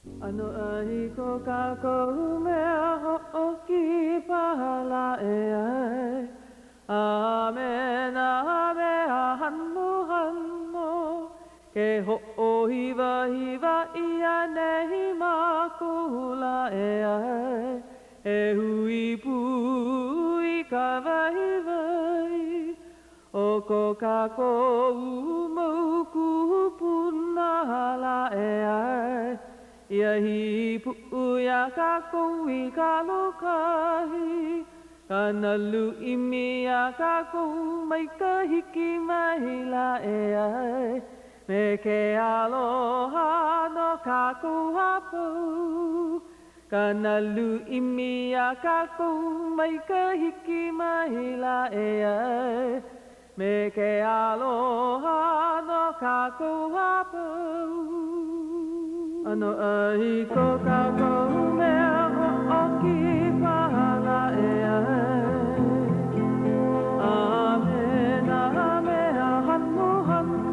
ʻAnoʻai ko kākou mea hoʻokipa lā e ai, A me nā mea hanohano, Ke hoʻohiwahiwa ʻia nei mākou lā e ai, E hui pū i ka waiwai o ko kākou mau kūpuna lā e ai, Ia hīpuʻu iā kākou i ka lōkahi, Ka nalu ʻimi iā kākou mai ka hiki mai lā e ai, Me ke aloha no kākou a pau, Ka nalu ʻimi iā kākou mai ka hiki mai lā e ai, Me ke aloha no kākou a pau. ʻAnoʻai ko kākou mea hoʻokipa lā e ai, A me nā mea hanohano.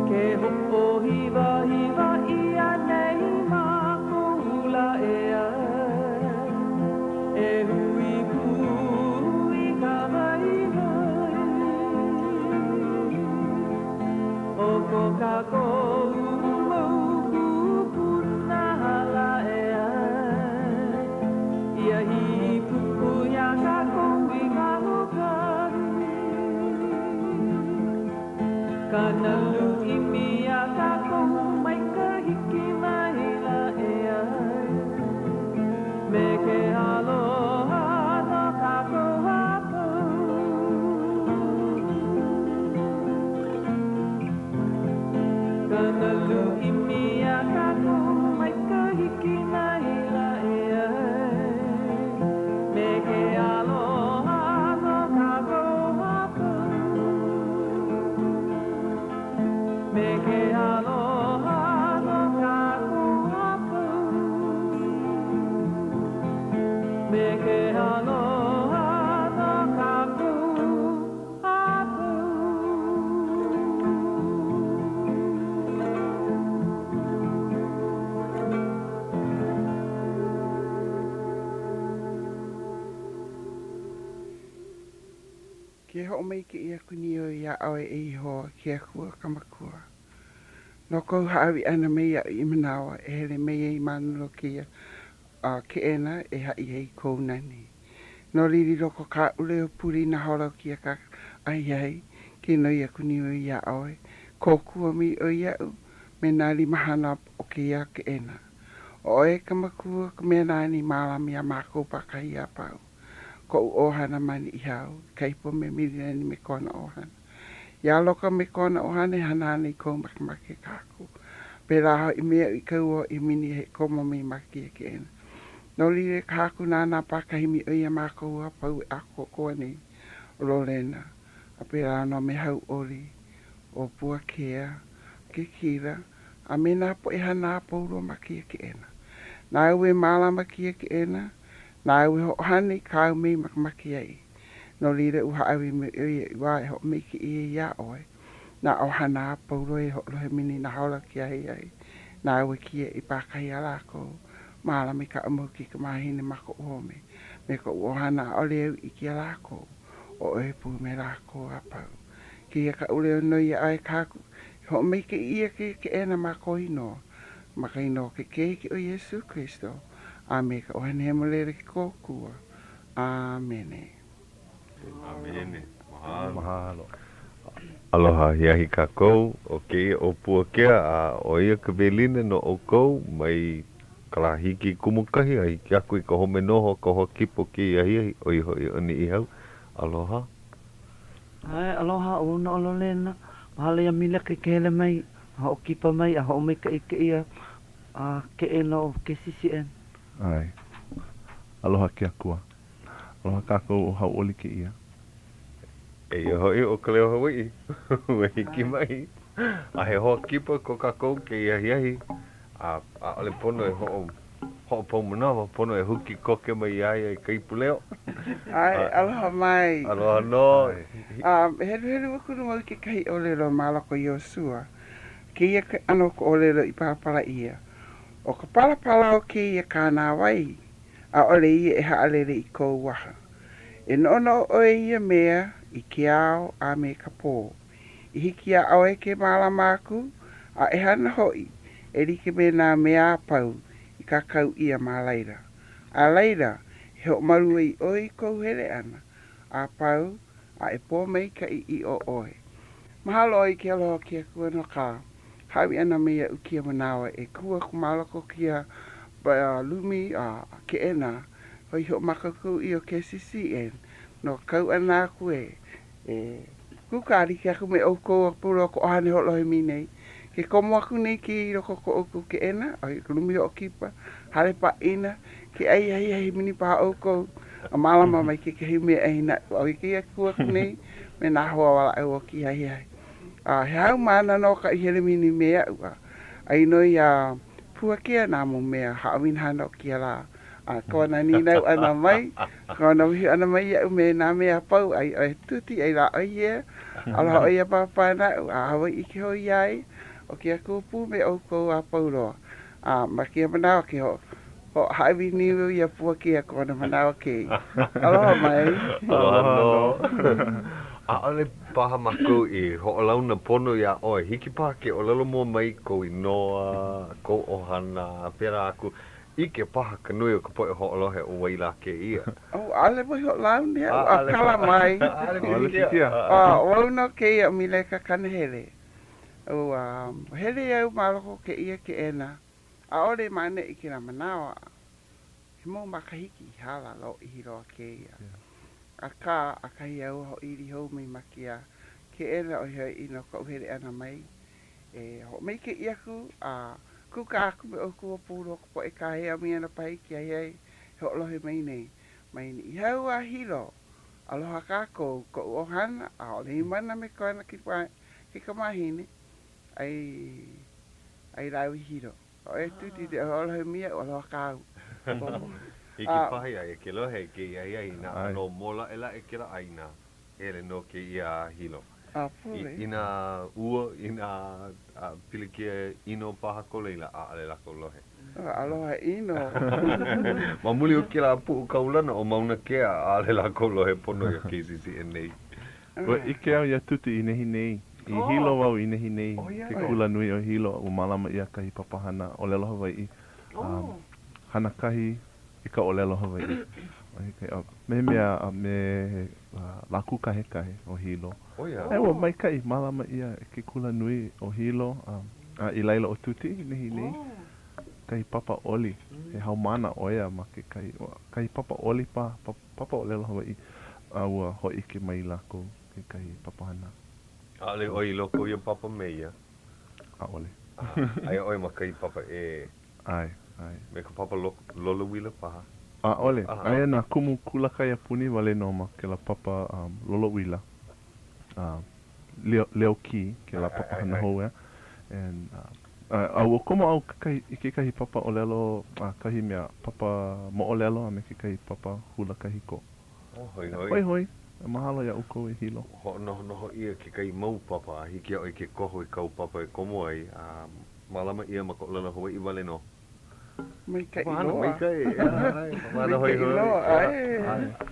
Ke hoʻohiwahiwa ʻia nei mākou lā e ai, E hui pū i ka waiwai o ko kākou mau kūpuna lā e ai, Ia hīpuʻu iā kākou i ka lōkahi. Ka nalu ʻimi iā kākou mai ka hiki mai lā e ai, Me ke aloha no kākou a pau. Ka nalu ʻimi iā kākou mai ka hiki mai lā e ai, Me ke aloha no kākou a pau. Me ke aloha no kākou a pau. Me ke aloha no kākou a pau. Ke hoʻomaikaʻi aku nei au iā ʻoe e Iēhova, ke Akua ka Makua, no kou hāʻawi ʻana mai iaʻu i manawa e hele mai ai ma luna o kēia keʻena e haʻi ai i kou nani. No laila i loko o kaʻu leo pule i nā hola o kēia ahiahi, ke noi aku nei au iā ʻoe, kōkua mai ʻoe iaʻu me nā limahana o kēia keʻena. ʻO ʻoe ka Makua, ka mea nāna i mālama iā mākou pākahi a pau. koʻu ʻohana ma Niʻihau, Kaipo me Mililani me kona ʻohana. Iā Loka me kona ʻohana e hana ana i kou makemake ka Haku. Pēlā hoʻi me aʻu i kauoha i Mini e komo mai ma kēia keʻena. No laila e ka Haku nānā pākahi mai ʻoe iā mākou a pau e ʻākoakoa nei ʻo Lolena, a pēlā nō me Hauʻoli, ʻo Puakea, Kekila, a me nā poʻe hana a pau loa ma kēia keʻena. Nāu e mālama kēia keʻena, Nāu e hoʻohana i kāu mea i makemake ai. No laila ua hāʻawi mai ʻoe iaʻu wā e hoʻomaikaʻi ai iā ʻoe. Nā ʻohana a pau loa e hoʻolohe mai nei nā hola o ke ahiahi, nāu e kiaʻi pākahi iā lākou. Mālama i kaʻu mau kaikamāhine ma koʻu home, me koʻu ʻohana ʻaʻole au ʻike iā lākou, ʻo ʻoe pū me lākou a pau. Kēia kaʻu leo noi iā ʻoe ka Haku, e hoʻomaikaʻi ʻia kēia keʻena ma kou inoa, ma ka inoa o ke Keiki ʻo Iesū Kristo. A me ka ʻUhane Hemolele ke kōkua. ʻĀmene. ʻĀmene. Mahalo. Mahalo. Aloha ahiahi kākou. ʻO kēia ʻo Puakea a ʻo ia ka welina no ʻoukou mai ka lā hiki i Kumukahi a hiki aku i ka home noho a ka hoa kipa o kēia ahiahi, ʻo ia hoʻi ʻo Niʻihau. Aloha. ʻAe, aloha, ʻo una ʻo Lolena. Mahalo iā Mileka i ke hele mai a hoʻokipa mai a hoʻomaikaʻi i kēia A keʻena o KCCN. ʻAe. Aloha ke Akua. Aloha kākou ʻo Hauʻoli kēia. Eia hoʻi ʻo Ka Leo Hawaiʻi. Ua hiki mai. A he hoa kipa ko kākou kēia ahiahi, a ʻaʻole pono e hoʻo, hoʻopau manawa, pono e huki koke mai iā ia i ka ipu leo. ʻAe, aloha mai. Aloha nō. A, heluhelu aku nō au i kekahi ʻōlelo ma loko o Iosua. Kēia ke ʻano o ka ʻōlelo i palapala ʻia. ʻO ka palapala o kēia kānāwai, ʻaʻole ia e haʻalele i kou waha. E noʻonoʻo ʻoe ia mea i ke ao a me ka pō, i hiki iā ʻoe ke mālama aku a e hana hoʻi e like me nā mea a pau i kākau ʻia ma laila. A laila, e hoʻomalu ai ʻoe i kou hele ʻana a pau a e pōmaikaʻi ʻiʻo ʻoe. Mahalo ʻoe i ke aloha o ke Akua no ka hāʻawi ʻana mai iaʻu kēia manawa e kū aku ma loko o kēia lumi a keʻena i hoʻomākaukau ʻia o KCCN no ka kau ʻana aku e kūkā like aku me ʻoukou a pau loa ka ʻohana e hoʻolohe mai nei. Ke komo aku nei kēia i loko o ko ʻoukou keʻena, ʻo ia ka lumi hoʻokipa, hale pāʻina, ke ʻai ahiahi mini paha ʻoukou, a mālama mai kekahi meaʻai naʻu. ʻO ia kēia kū aku nei me nā hoa walaʻau o kēia ahiahi. A he haumāna nō ka i hele mai nei me aʻu, a ʻai nō iā Puakea nā mau mea haʻawina hana o kēia lā. A kona nīnau ʻana mai, kona wehe ʻana mai iaʻu me nā mea a pau, ʻai ʻoe tuti, ʻai lā ʻoe ia, aloha ʻoe iā Pāpā naʻu, a Hawaiʻi ke hoi iā ia, ʻo ke Akua pū me ʻoukou a pau loa. A ma kēia manawa ke hoʻohāʻawi nei wau iā Puakea kona manawa kēia. Aloha mai. Aloha nō. ʻAʻole paha mākou i hoʻolauna pono iā ʻoe. Hiki paha ke ʻōlelo mua mai kou inoa, kou ʻohana, a pēlā aku. ʻIke paha ka nui o ka poʻe hoʻolohe ʻo wai lā kēia. Oh, ʻaʻole wau i hoʻolauna iaʻu, a kala mai. ʻAʻole pilikia. ʻO wau nō kēia ʻo Mileka Kanahele. Ua hele au ma loko o kēia keʻena, ʻaʻole ma ʻaneʻi kēlā manawa. He mau makahiki i hala lōʻihi loa kēia. Akā, ʻakahi au a hoʻoili hou mai ma kēia keʻena ʻoiai no koʻu hele ʻana mai e hoʻomaikaʻi aku a kūkā aku me ʻoukou a pau loa ka poʻe kāhea mai ana paha i ke ahiahi e hoʻolohe mai nei. Mai Niʻihau a Hilo, aloha kākou, koʻu ʻohana, a ʻo Leimana me kona kaikamahine, ʻai, ʻai lāua i Hilo. ʻO e Tuti te hoʻolohe mai iaʻu, aloha kāu. Hiki paha iā ia ke lohe i kēia ahiahi inā ʻano mōlaʻelaʻe kēlā ʻāina. Hele nō kēia a Hilo. Inā ua, inā pilikia ʻino paha ko laila, ʻaʻole lākou lohe. Aloha ʻino. Ma muli o kēlā puʻu kaulana ʻo Mauna Kea, ʻaʻole lākou lohe pono iā KCCN nei. Ua ʻike au iā Tuti i nehinei. I Hilo wau i nehinei, ke kulanui o Hilo, ua mālama ʻia kahi papahana ʻōlelo Hawaiʻi. Hana kahi i ka ʻōlelo Hawaiʻi. Me he mea a me he lā kūkahekahe o Hilo. ʻAe, ua maikaʻi, mālama ʻia e ke kulanui o Hilo a i laila ʻo Tuti i nehinei, kahi papa oli, he haumāna ʻo ia ma kekahi, kahi papa oli paha, papa ʻōlelo Hawaiʻi, a ua hōʻike mai lākou kekahi papahana. ʻAʻole ʻoe i loko o ia papa me ia? ʻAʻole. Aia ʻoe ma kahi papa ʻē. ʻAe, ʻae. Me ka papa lolouila paha? ʻAʻole. Aia nā kumu kula kaiapuni wale nō ma kēlā papa lolouila. Leo Kī, kēlā papahana hou ea. And, a ua komo au i kekahi papa ʻōlelo, kahi mea papa moʻolelo a me kekahi papa hula kahiko. Oh, hoihoi. Hoihoi. Mahalo iā ʻoukou e Hilo. Hoʻonohonoho ʻia kekahi mau papa a hiki iā ʻoe ke koho i kāu papa e komo ai, a Mālama ʻia ma ka ʻōlelo Hawaiʻi wale nō. Maikaʻi loa. Maikaʻi, ʻae, papahana hoihoi. Maikaʻi loa,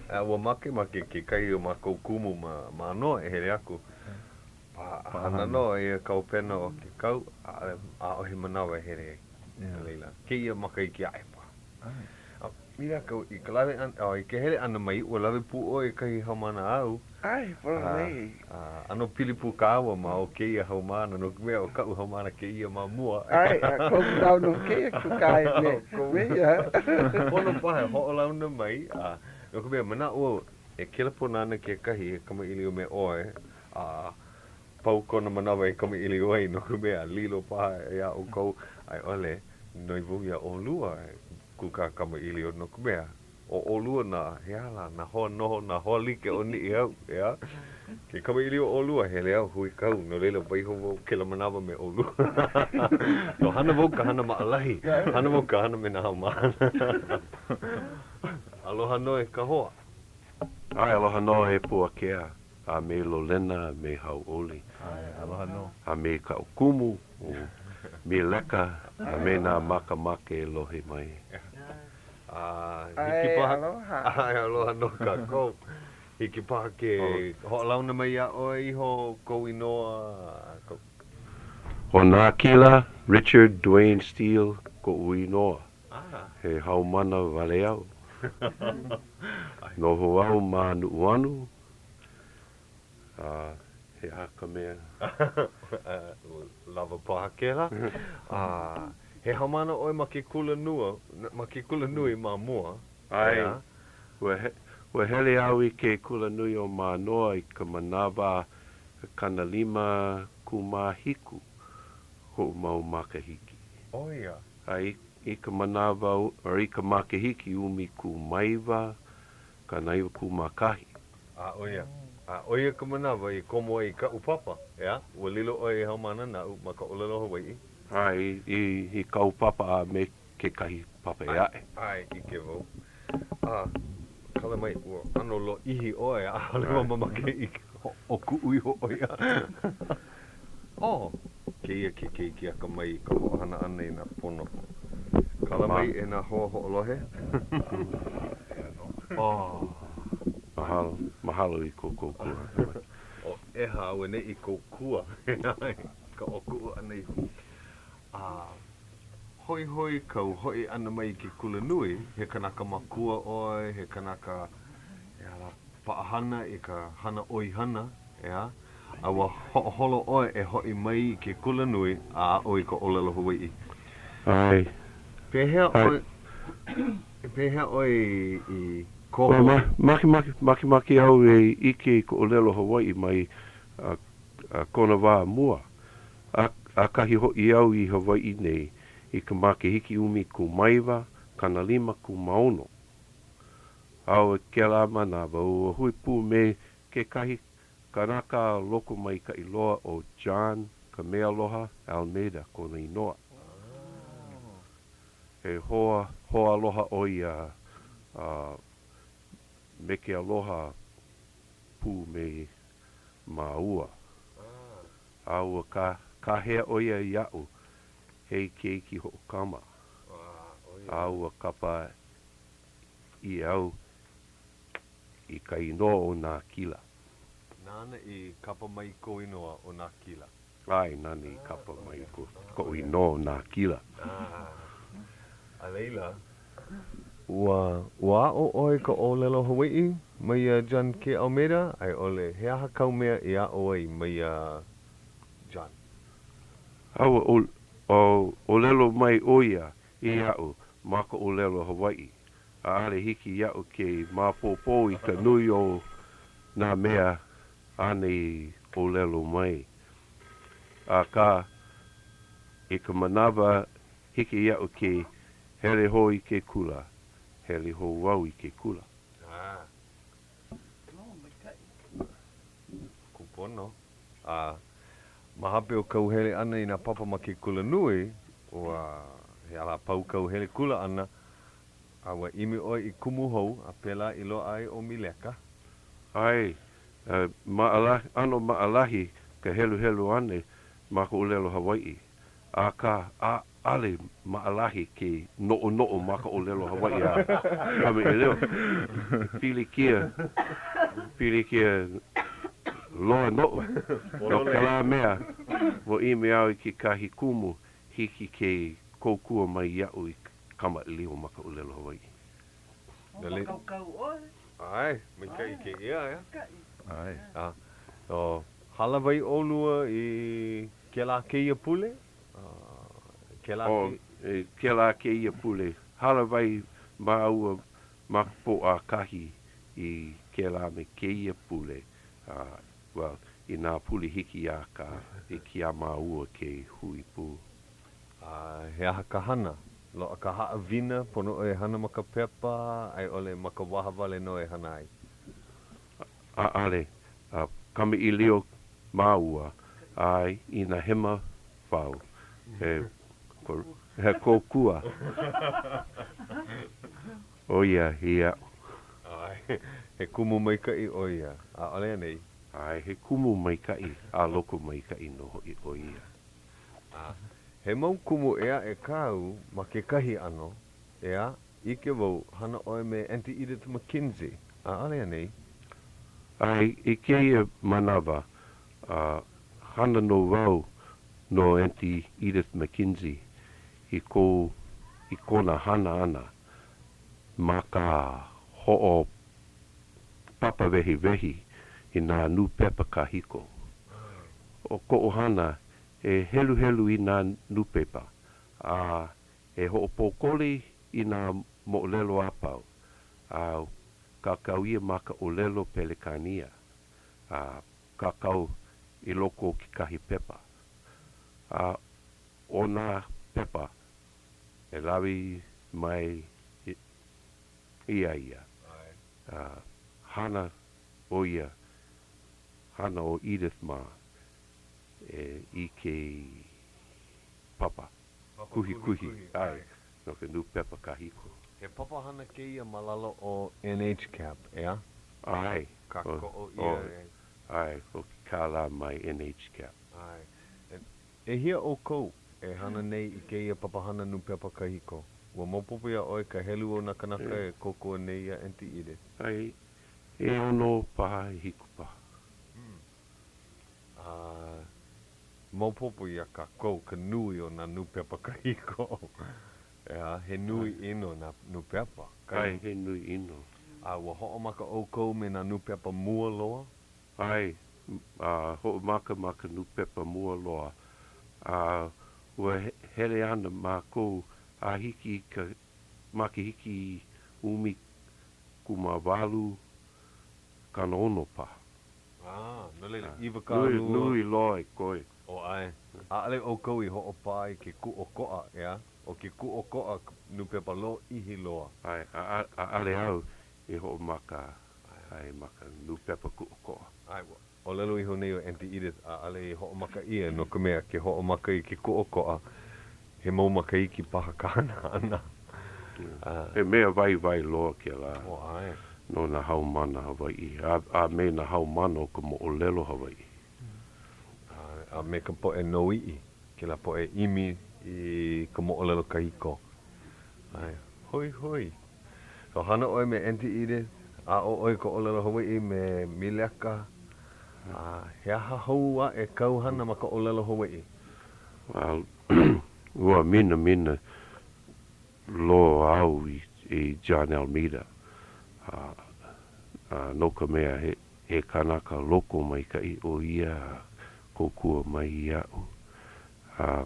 ʻae. Ua makemake kekahi o mākou kumu ma Mānoa e hele aku. Paʻahana nō ia ka hopena o ke kau, ʻaʻohe manawa e hele ai. No laila, kēia makahiki aʻe paha. Mileka, i ka lawe ʻana, oh, i ke hele ʻana mai, ua lawe pū ʻoe i kahi haumāna āu. ʻAe, pololei. ʻAno pili pū kāua ma o kēia haumāna, no ka mea, ʻo kaʻu haumāna kēia ma mua. ʻAe, a kou manaʻo no kēia kūkā e me ia. Pono paha e hoʻolauna mai, a no ka mea, manaʻo au, e kelepona ana kekahi e kamaʻilio me ʻoe, a pau kona manawa e kamaʻilio ai, no ka mea, lilo paha iā ʻoukou, a i ʻole, noi wau iā ʻolua e kūkā kamaʻilio no ka mea, ʻo ʻolua nā, he aha lā, nā hoa noho, nā hoa like o Niʻihau, ʻeā? Ke kamaʻilio ʻolua, hele au, huikau, no laila, waiho wau kēlā manawa me ʻolua. So hana wau ka hana maʻalahi, hana wau ka hana me nā haumāna. Aloha nō e ka hoa. ʻAe, aloha nō e Puakea, a me Lolena, a me Hauʻoli. ʻAe, aloha nō. A me kaʻu kumu. ʻo Mileka a me nā makamaka e lohe mai. A hiki paha. Aloha. ʻAe, aloha nō kākou. Hiki paha ke hoʻolauna mai iā ʻoe iho kou inoa a kou. ʻO Nākila Richard Duane Steele koʻu inoa. He haumana wale au. Noho au ma Nuʻuanu, a he aha ka mea? Lawa paha kēlā. A he haumana ʻoe ma ke kula nua, ma ke kula nui ma mua, ʻAe, ua, ua hele au i ke kulanui o Mānoa i ka manawa 57 koʻu mau makahiki. ʻO ia. A i, i ka manawa, or i ka makahiki 19 91. A ʻo ia. A ʻo ia ka manawa i komo ai i kaʻu papa, ʻeā? Ua lilo ʻoe i haumāna naʻu ma ka ʻōlelo Hawaiʻi. ʻAe, i, i, i kāu papa a me kekahi papa ʻē aʻe. ʻAe, ʻike wau. A, kala mai, ua ʻano lōʻihi ʻoe, ʻaʻole wau mamake i hoʻokuʻu iho ʻo ia. Oh, kēia ke keiki akamai i ka hoʻohana ʻana i nā pono. Kala mai e nā hoa hoʻolohe. Oh. Mahalo, mahalo i kou kōkua ʻana mai. O ʻeha auaneʻi kou kua i ka ʻōkuʻu ʻana iho. A hoihoi kau hoʻi ʻana mai i ke kulanui, he kanaka makua ʻoe, he kanaka, he aha lā, paʻahana i ka hana ʻoihana, ʻeā? A ua hoʻoholo ʻoe e hoʻi mai i ke kulanui a aʻo i ka ʻōlelo Hawaiʻi. ʻAe. Pehea ʻoe, pehea ʻoe i koho ai? Makemake, makemake au e ʻike i ka ʻōlelo Hawaiʻi mai kona wā mua. ʻAkahi hoʻi au i Hawaiʻi nei i ka makahiki 1956. A i kēlā manawa, ua hui pū me kekahi kanaka lokomaikaʻi loa ʻo John Kamealoha Almeida kona inoa. He hoa hoaaloha ʻo ia a me ke aloha pū me māua. A ua kāhea ʻo ia iaʻu he keiki hoʻokama, a ua kapa ʻia au i ka inoa ʻo Nākila. Nāna i kapa mai i kou inoa ʻo Nākila. ʻAe, nāna i kapa mai i koʻu inoa ʻo Nākila. A laila, ua, ua aʻo ʻoe i ka ʻōlelo Hawaiʻi mai iā John K. Almeida, a i ʻole, he aha kāu mea i aʻo ai mai iā John? A ua ʻōlelo mai ʻo ia iaʻu ma ka ʻōlelo Hawaiʻi. ʻAʻole hiki iaʻu ke maopopo i ka nui o nā mea āna i ʻōlelo mai. Akā, i ka manawa hiki iaʻu ke hele hou i ke kula, hele hou au i ke kula. Ah. Kūpono. A ma hope o kau hele ʻana i nā papa ma ke kula nui, ua he aha lā pau kau hele kula ʻana, a ua ʻimi ʻoe i kumu hou, a pēlā i loaʻa ai ʻo Mileka. ʻAe, maʻalahi, ʻano maʻalahi ka heluhelu ʻana ma ka ʻōlelo Hawaiʻi. Akā, ʻaʻale maʻalahi ke noʻonoʻo ma ka ʻōlelo Hawaiʻi a kamaʻilio. He pilikia, pilikia loa noʻu. No kēlā mea, ua ʻimi au i kekahi kumu hiki ke kōkua mai iaʻu i kamaʻilio ma ka ʻōlelo Hawaiʻi. Hoʻomākaukau ʻoe. ʻAe, maikaʻi kēia, ʻeā? Maikaʻi. ʻAe. A, o, hālāwai ʻolua i kēlā kēia pule? Kēlā O, kēlā kēia pule, hālāwai māua ma ka Pōʻakahi i kēlā me kēia pule, a, well, i nā pule hiki iā ka, hiki iā māua ke hui pū. A he aha ka hana? Loaʻa ka haʻawina, pono ʻoe e hana ma ka pepa, a i ʻole ma ka waha wale nō e hana ai? ʻAʻale, a kamaʻilio māua, a inā hema wau, he, he kōkua ʻo ia iaʻu. ʻAe, he kumu maikaʻi ʻo ia, ʻaʻole anei? ʻAe, he kumu maikaʻi a lokomaikaʻi nō hoʻi ʻo ia. A he mau kumu ʻē aʻe kāu ma kekahi ʻano, ʻeā? ʻIke wau, hana ʻoe me Aunty Edith McKenzie, ʻaʻole anei? ʻAe, i kēia manawa, hana nō wau no Aunty Edith McKenzie i kou, i kona hana ʻana ma ka hoʻopapa wehiwehi i nā nūpepa kahiko. ʻO koʻu hana e heluhelu i nā nūpepa, a e hoʻopōkole i nā moʻolelo a pau, a kākau ʻia ma ka ʻōlelo Pelekānia, a kākau i loko o kekahi pepa. A ʻo nā pepa e lawe mai iā ia, a hana ʻo ia, hana ʻo Edith mā e i ke papa kuhikuhi, ʻae, no ka nūpepa kahiko. He papahana kēia ma lalo o NHCAP, ʻeā? ʻAe. Kākoʻo ʻia e. ʻAe, ʻo ke kālā mai NHCAP. ʻAe. ʻEhia ʻoukou e hana nei i kēia papahana nūpepa kahiko? Ua maopopo iā ʻoe ka helu o nā kanaka e kōkua nei iā Aunty Edith? ʻAe, ʻeono paha, ʻehiku paha. A maopopo iā kākou ka nui o nā nūpepa kahiko. ʻEā, he nui ʻino nā nūpepa. ʻAe, he nui ʻino. A ua hoʻomaka ʻoukou me nā nūpepa mua loa? ʻAe, a hoʻomaka ma ka nūpepa mua loa. A ua hele ana mākou a hiki i ka makahiki 1860 paha. A, no laila, 20. Nui loa i koe. ʻO ʻae. ʻAʻole ʻoukou i hoʻopā i ke Kūʻokoʻa, ʻeā? ʻO ke Kūʻokoʻa ka nūpepa lōʻihi loa. ʻAe, ʻaʻole au i hoʻomaka ai ma ka nūpepa Kūʻokoʻa. ʻAe, ua ʻōlelo iho nei ʻo Aunty Edith, ʻaʻole i hoʻomaka ʻia, no ka mea, ke hoʻomaka i ke Kūʻokoʻa, he mau makahiki paha ka hana ʻana. He mea waiwai loa kēlā ʻO ʻae. no nā haumāna Hawaiʻi a me nā haumāna o ka moʻolelo Hawaiʻi. A me ka poʻe noiʻi, kēlā poʻe ʻimi i ka moʻolelo kahiko. ʻAe, hoihoi. So hana ʻoe me Aunty Edith, aʻo ʻoe i ka ʻōlelo Hawaiʻi me Mileka, a he aha hou aʻe kāu hana ma ka ʻōlelo Hawaiʻi? Well, ua minamina loa au i John Almeida, a no ka mea, he kanaka lokomaikaʻi ʻo ia a kōkua mai iaʻu, a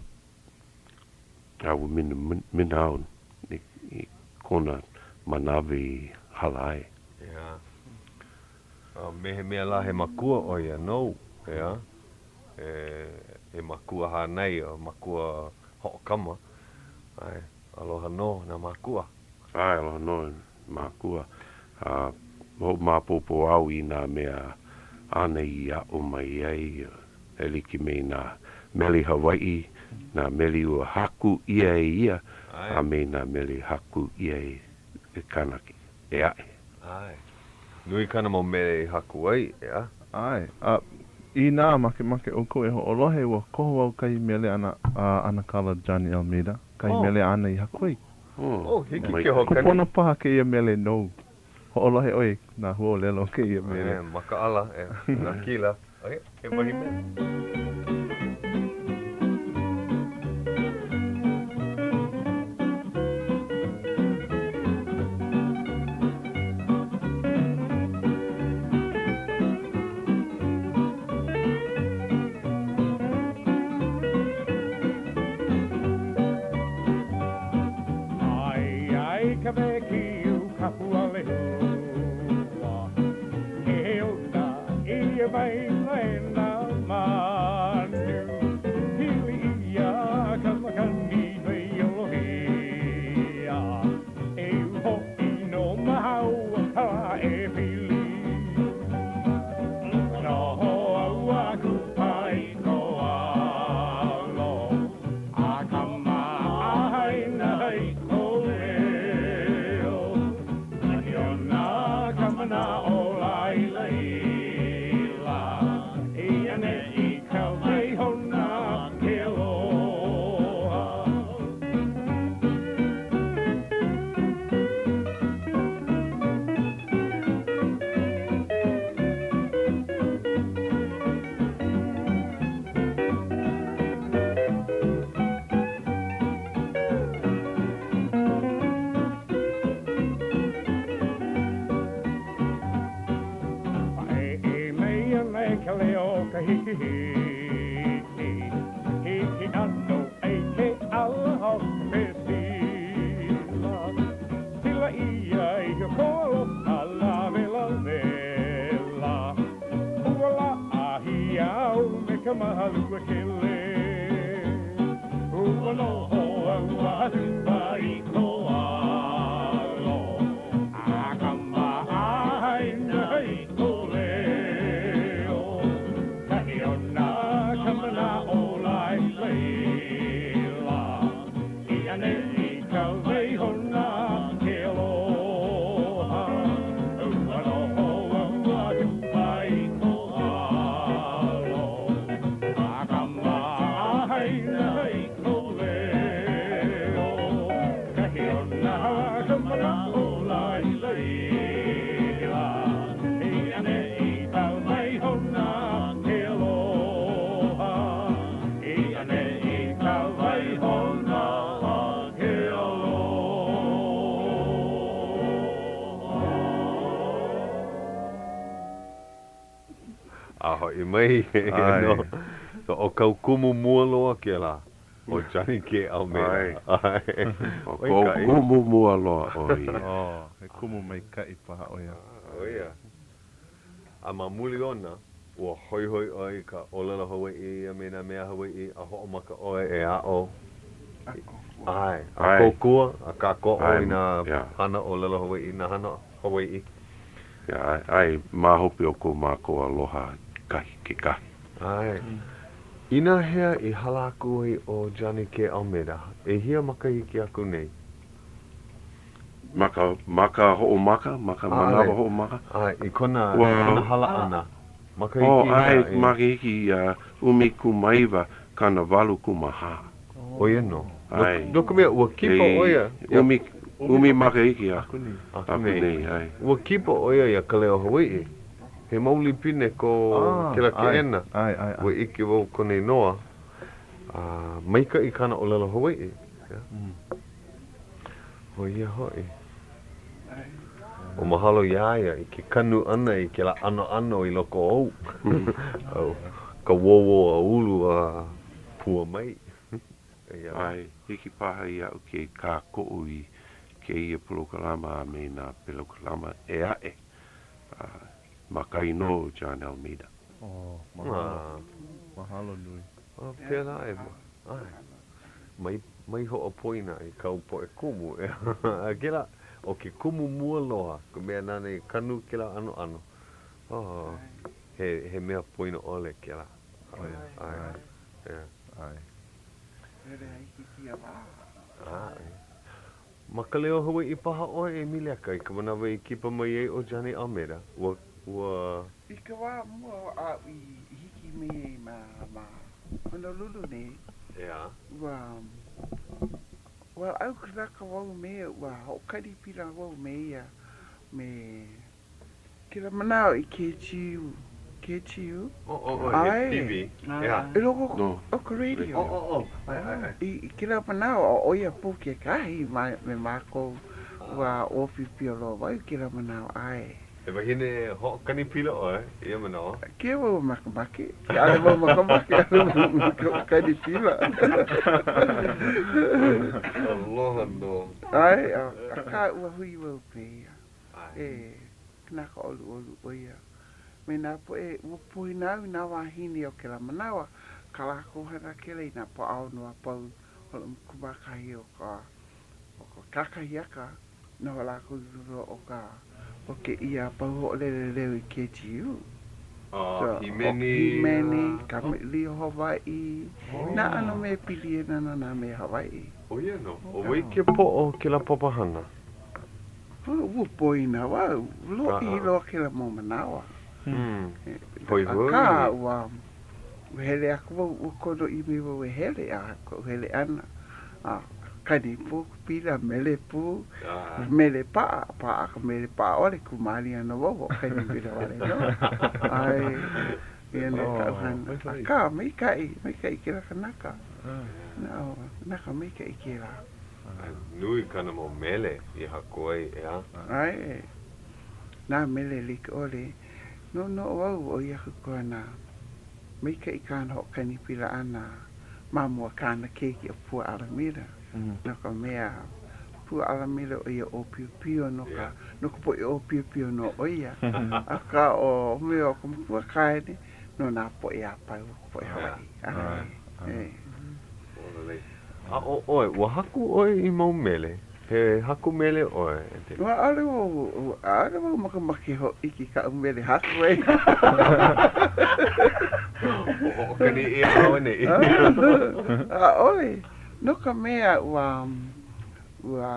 ua minamina au i kona manawa i hala ai. ʻEā. A me he mea lā he makua ʻo ia nou, ʻeā? He makua hānai a makua hoʻokama. ʻAe, aloha nō nā mākua. ʻAe, aloha nō mākua. A hoʻomaopopo au i nā mea āna i aʻo mai ai, e like me nā mele Hawaiʻi, nā mele ua haku ʻia e ia, a me nā mele haku ʻia e kānaka ʻē aʻe. ʻAe. Nui kāna mau mele i haku ai, ʻeā? ʻAe. A inā makemake ʻoukou e hoʻolohe, ua koho au kahi mele a ʻAnakala Johnny Almeida, kahi mele āna i haku ai. Oh, hiki ke hoʻokani. Kūpono paha kēia mele nou. Hoʻolohe ʻoe i nā huaʻōlelo o kēia mele. E, makaʻala, e, nā kila. He wahi mele. Aia i ka wēkiu ka pua lehua, Ke ona ʻia maila e nā manu, Pili ʻia ka makani Waialohia, E hoʻi nō māua ka lā e pili. Noho au a kupa i ko alo, A kamaʻāina i kou leo. Nani ona ka manaʻo laila. Makahiki He ʻano ʻai ke ʻala o ka pepila Pila ʻia i ko aloha lawelawela Ua laʻahi au me ka malu kele Ua noho au a tupa i ko alo A kamaʻāina i kou leo Kahi ona ka manaʻo laila I ʻaneʻi ka waihona ke aloha Ua noho au a tupa i ko alo A kamaʻāina i kou leo Kahi ona ka manaʻo laila I ʻaneʻi ka waihona ke aloha I ʻaneʻi ka waihona ke aloha. A hoʻi mai nō. So, ʻo kāu kumu mua loa kēlā, ʻo Johnny K. Almeida. ʻAe. ʻO koʻu kumu mua loa ʻo ia. Oh, he kumu maikaʻi paha ʻo ia. ʻO ia. A ma muli ona, ua hoihoi ʻoe i ka ʻōlelo Hawaiʻi a me nā mea Hawaiʻi a hoʻomaka ʻoe e aʻo. ʻAe. A kōkua, a kākoʻo i nā hana ʻōlelo Hawaiʻi, nā hana Hawaiʻi. ʻAe, ma hope o ko mākou aloha kahi kekahi. ʻAe. Inā hea i hala aku ai ʻo Johnny K. Almeida, ʻehia makahiki aku nei? Ma ka, ma ka hoʻomaka, ma ka manawa hoʻomaka? ʻAe, i kona, i kona hala ʻana. Makahiki Oh, ʻae, makahiki 19 84. ʻO ia nō. ʻAe. No ka mea, ua kipa ʻo ia. ʻUmi, ʻumi makahiki aku nei, ʻae. Ua kipa ʻo ia iā Ka Leo Hawaiʻi. He mau lipine ko kēlā keʻena. Ua ʻike wau kona inoa. A maikaʻi kāna ʻōlelo Hawaiʻi. ʻO ia hoʻi. Ua mahalo iā ia i ke kanu ʻana i kēlā ʻanoʻano i loko ou. Ka wōwō a ulu a pua mai. ʻAe, hiki paha iaʻu ke kākoʻo i kēia polokalama a me nā polokalama ʻē aʻe ma ka inoa o John Almeida. Oh, mahalo. Mahalo nui. Pēlā e, ʻae. Mai, mai hoʻopoina i kāu poʻe kumu. A kēlā, ʻo ke kumu mua loa, ka mea nāna i kanu kēlā ʻanoʻano, oh, he, he mea poina ʻole kēlā. ʻAe, ʻae, ʻae. ʻAe. Ma ka Leo Hawaiʻi paha ʻoe e Mileka i ka manawa i kipa mai ai ʻo Johnny Almeida, ua, ua. I ka wā mua aʻu i hiki mai ai ma, ma Honolulu nei, ʻEā. Ua, ua lāʻau kanaka wau me ia, ua hoʻokani pila wau me ia, me kēlā manawa i KGU, KGU? Oh, oh, oh, he TV. ʻEā. I loko o ka radio. Oh, oh, oh, ʻae, ʻae, ʻae. I kēlā manawa, ʻo ia pū kekahi ma, me mākou, ua ʻōpiopio loa wau i kēlā manawa, ʻae. He wahine hoʻokani pila ʻoe i ia manawa. Ke wau makemake. ʻAʻole wau makemake, ʻaʻole wau hoʻokani pila. Aloha nō. ʻAe, akā ua hui wau me ia. He kanaka ʻoluʻolu ʻo ia. Me nā poʻe ua poina au i nā wāhine o kēlā manawa, kā lākou hana kēlā i nā pōʻaono a pau, 11 o ka, o ka kakahiaka. Noho lākou i luna o ka o kēia pau hoʻolele leo i KGU. So, hīmeni. Hīmeni, kamaʻilio Hawaiʻi, nā ʻano mea pili ana no nā mea Hawaiʻi. ʻO ia nō. ʻO wai ke poʻo o kēlā papahana? Ua poina wau. Lōʻihi loa kēlā mau manawa. Hoihoi. Akā, ua hele aku wau, ua kono ʻia mai wau e hele, a koʻu hele ʻana, a kani pū ka pila, mele pū, mele paʻa, paʻa ka mele, paʻa ʻole, kū mālie ana wau, hoʻokani pila wale nō. ʻAe, ia nō kaʻu hana. Akā, maikaʻi, maikaʻi kēlā kanaka. Kanaka maikaʻi kēlā. Nui kāna mau mele i haku ai, ʻeā? ʻAe, nā mele like ʻole. Noʻonoʻo au ʻoi aku kona. Maikaʻi kāna hoʻokani pila ʻana ma mua kāna keiki ʻo Pua Alamira, no ka mea, Pua Alamira ʻo ia ʻōpiopio no ka, no ka poʻe ʻōpiopio nō ʻo ia. Akā ʻo mea o ka makua kāne no nā poʻe a pau o ka poʻe Hawaiʻi. ʻAe. A ʻo ʻoe, ua haku ʻoe i mau mele? He haku mele ʻoe, Anthony? Ua ʻaʻole wau, ʻaʻole wau makemake hōʻike i kaʻu mele haku e. Ua hoʻokani ʻia auaneʻi. ʻAʻole, no ka mea, ua, ua,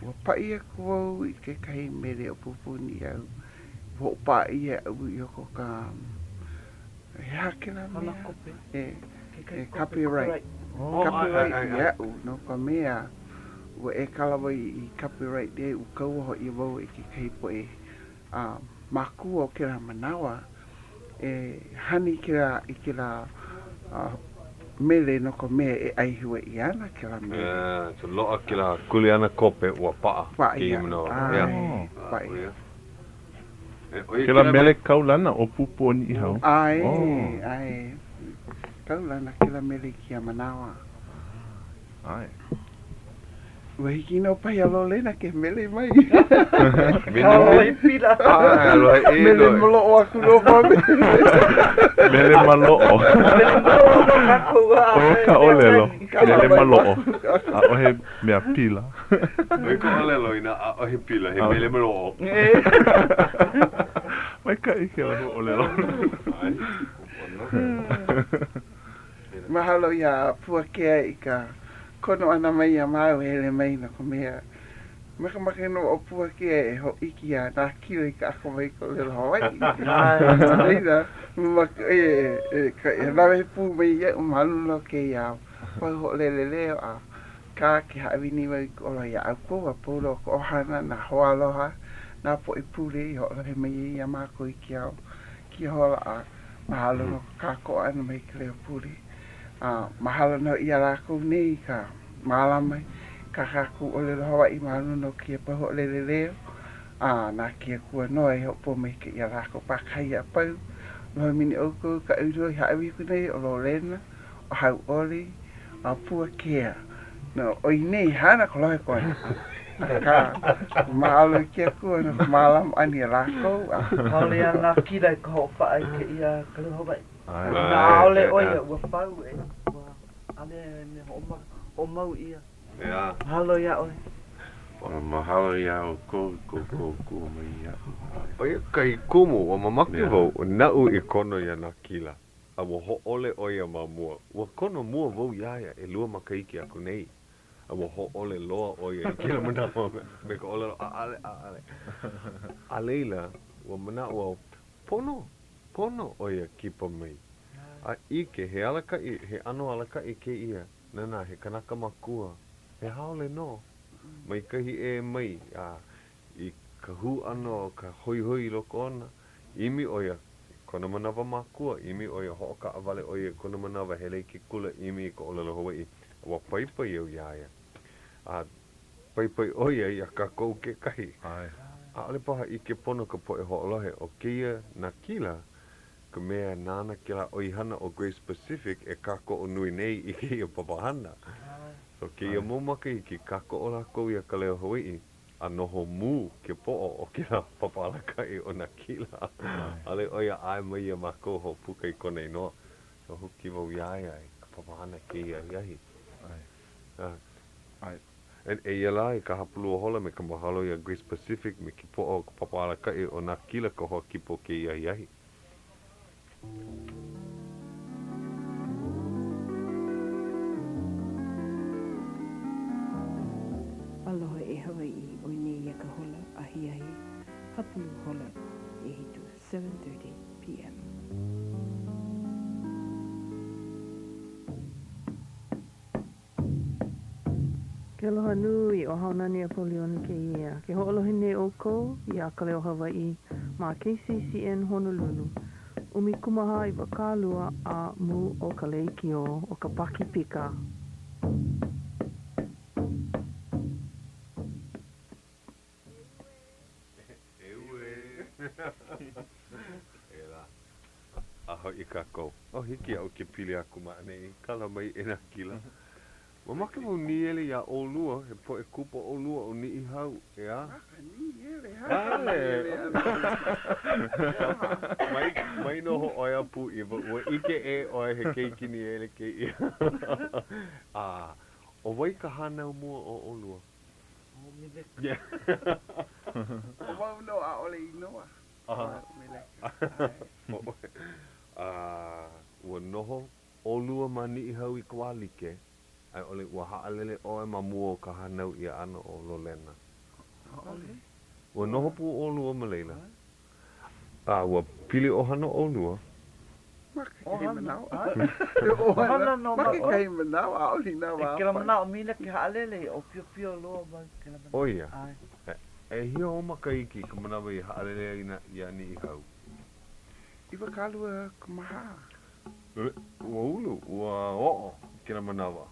ua paʻi aku wau i kekahi mele o Pūpū Niʻihau, hoʻopaʻa ʻia iaʻu i loko o ka, he aha kēlā mea? Hana kope. E, e copyright. Copyright iaʻu, no ka mea, ua e kālāwai i copyright ʻē, ua kauoha ʻia wau e kekahi poʻe mākua o kēlā manawa e hana i kēlā, i kēlā mele no ka mea e ʻaihue ʻia ana kēlā mele. Yeah, so loaʻa kēlā kuleana kope ua paʻa kēia manawa. Paʻa, paʻa. ʻAe, Kēlā mele kaulana ʻo Pūpū o Niʻihau. ʻAe, ʻae. Kaulana kēlā mele i kēia manawa. ʻAe. Ua hiki nō paha iā Lolena ke mele mai. Mele pila. ʻAe, aloha ʻē Mele maloʻo aku nō paha. Mele maloʻo. Mele maloʻo nō kākou. ʻO ka ʻōlelo, mele maloʻo. ʻAʻohe mea pila. ʻO ka ʻōlelo inā ʻaʻohe pila, he mele maloʻo. Maikaʻi kēlā huaʻōlelo. Mahalo iā Puakea i ka kono ʻana mai iā māua e hele mai no ka mea, makemake nō ʻo Puakea e hōʻike iā Nākila i ka akamai i ka ʻōlelo Hawaiʻi. No laila, mamake ʻo ia e lawe pū mai iaʻu ma luna o kēia pau hoʻolele leo a Akā, ke hāʻawi nei wau i ka aloha iā ʻoukou a pau loa o ka ʻohana, nā hoaaloha, nā poʻe pule i hoʻolohe mai ai iā mākou i ke ao kēia hola a mahalo no ka kākoʻo ʻana mai i ka leo pule. A mahalo nō iā lākou nei i ka mālama i kā kākou ʻōlelo Hawaiʻi ma luna o kēia pau hoʻolele leo a na ke Akua nō e hoʻopōmaikaʻi iā lākou pākahi a pau. Aloha mini ʻoukou kaʻu nō i hāʻawi aku nei ʻo Lolena. ʻo Hauʻoli, a Puakea. No, ʻoi nei hana ka lohe koe. Akā, mahalo i ke Akua no ka mālama ʻana iā lākou. A. ʻAʻole iā Nākila i ka hoʻopaʻa i kēia ka leo Hawaiʻi. Inā ʻaʻole ʻo ia, ua pau e, ua ʻaʻole he mea hoʻomau ʻia. Mahalo iā ʻoe. Mahalo iā ʻoukou i kou kōkua mai iaʻu. ʻO ia kahi kumu ua mamake wau naʻu i kono iā Nākila. A ua hōʻole ʻo ia ma mua. Ua kono mua wau iā ia ʻelua makahiki aku nei, a ua hōʻole loa ʻo ia i kēlā manawa me ka ʻōlelo ʻaʻale, ʻaʻale. A laila, ua manaʻo au, pono, pono ʻo ia kipa mai. A ʻike, he alakaʻi, he ʻano alakaʻi kēia, nānā, he kanaka makua, he haole nō, mai kahi ʻē mai, a i ka hū ʻana o ka hoihoi i loko ona, ʻimi ʻo ia i kona manawa makua, ʻimi ʻo ia, hoʻokaʻawale ʻo ia i kona manawa, hele i ke kula, ʻimi i ka ʻōlelo Hawaiʻi. Ua paipai au iā ia. A paipai ʻo ia iā kākou kekahi. ʻAʻole paha ʻike pono ka poʻe hoʻolohe, ʻo kēia Nākila ka mea nāna kēlā ʻoihana ʻo Grace Pacific e kākoʻo nui nei i kēia papahana. So kēia mau makahiki, kākoʻo lākou iā Ka Leo Hawaiʻi. A noho mū ke poʻo o kēlā papa alakaʻi ʻo Nākila. ʻAʻole ʻo ia ʻae mai iā mākou hoʻopuka i kona inoa. So huki wau iā ia i ka papahana kēia ahiahi. ʻAe. Eia lā i ka hapalua hola me ka mahalo iā Grace Pacific me ke poʻo o ka papa alakaʻi ʻo Nākila ka hoa kipa o kēia ahiahi. Aloha e Hawaiʻi, ʻoi nei ia ka hola ahiahi hapulu hola ʻehitu, 7:30 PM. Ke aloha nui, ʻo Haunani Apoliona kēia. Ke hoʻolohe nei ʻoukou iā Ka Leo Hawaiʻi ma KCCN Honolulu, 14 a mū o ka lekiō o ka Pakipika. A hoʻi. Hawaiʻi kākou. Oh, hiki iaʻu ke pili aku ma ʻaneʻi. Kala mai e Nākila. Mamake wau nīele iā ʻolua, he poʻe kupa ʻolua o Niʻihau, ʻeā? Mai, mai noho ʻoe a pūʻiwa, ua ʻike ʻē ʻoe he keiki nīele kēia. A, ʻo wai ka hānau mua o ʻolua? ʻO Mileka. ʻO wau nō, ʻaʻole inoa. ʻO Mileka. ʻO ʻoe. A, ua noho ʻolua ma Niʻihau i ka wā like, a i ʻole ua haʻalele ʻoe ma mua o ka hānau ʻia ʻana o Lolena? ʻAʻole. Ua noho pū ʻolua ma laila? A ua pili ʻohana ʻolua? Ma kekahi manawa. ʻOhana nō. Ma kekahi manawa, ʻaʻole i nā wā a pau. I kēlā manawa ʻo Mileka i haʻalele, ʻōpiopio loa wau i kēlā manawa. ʻO ia. ʻEhia ou makahiki i ka manawa i haʻalele ai iā Niʻihau? 24. Ua ulu, ua oʻo i kēlā manawa.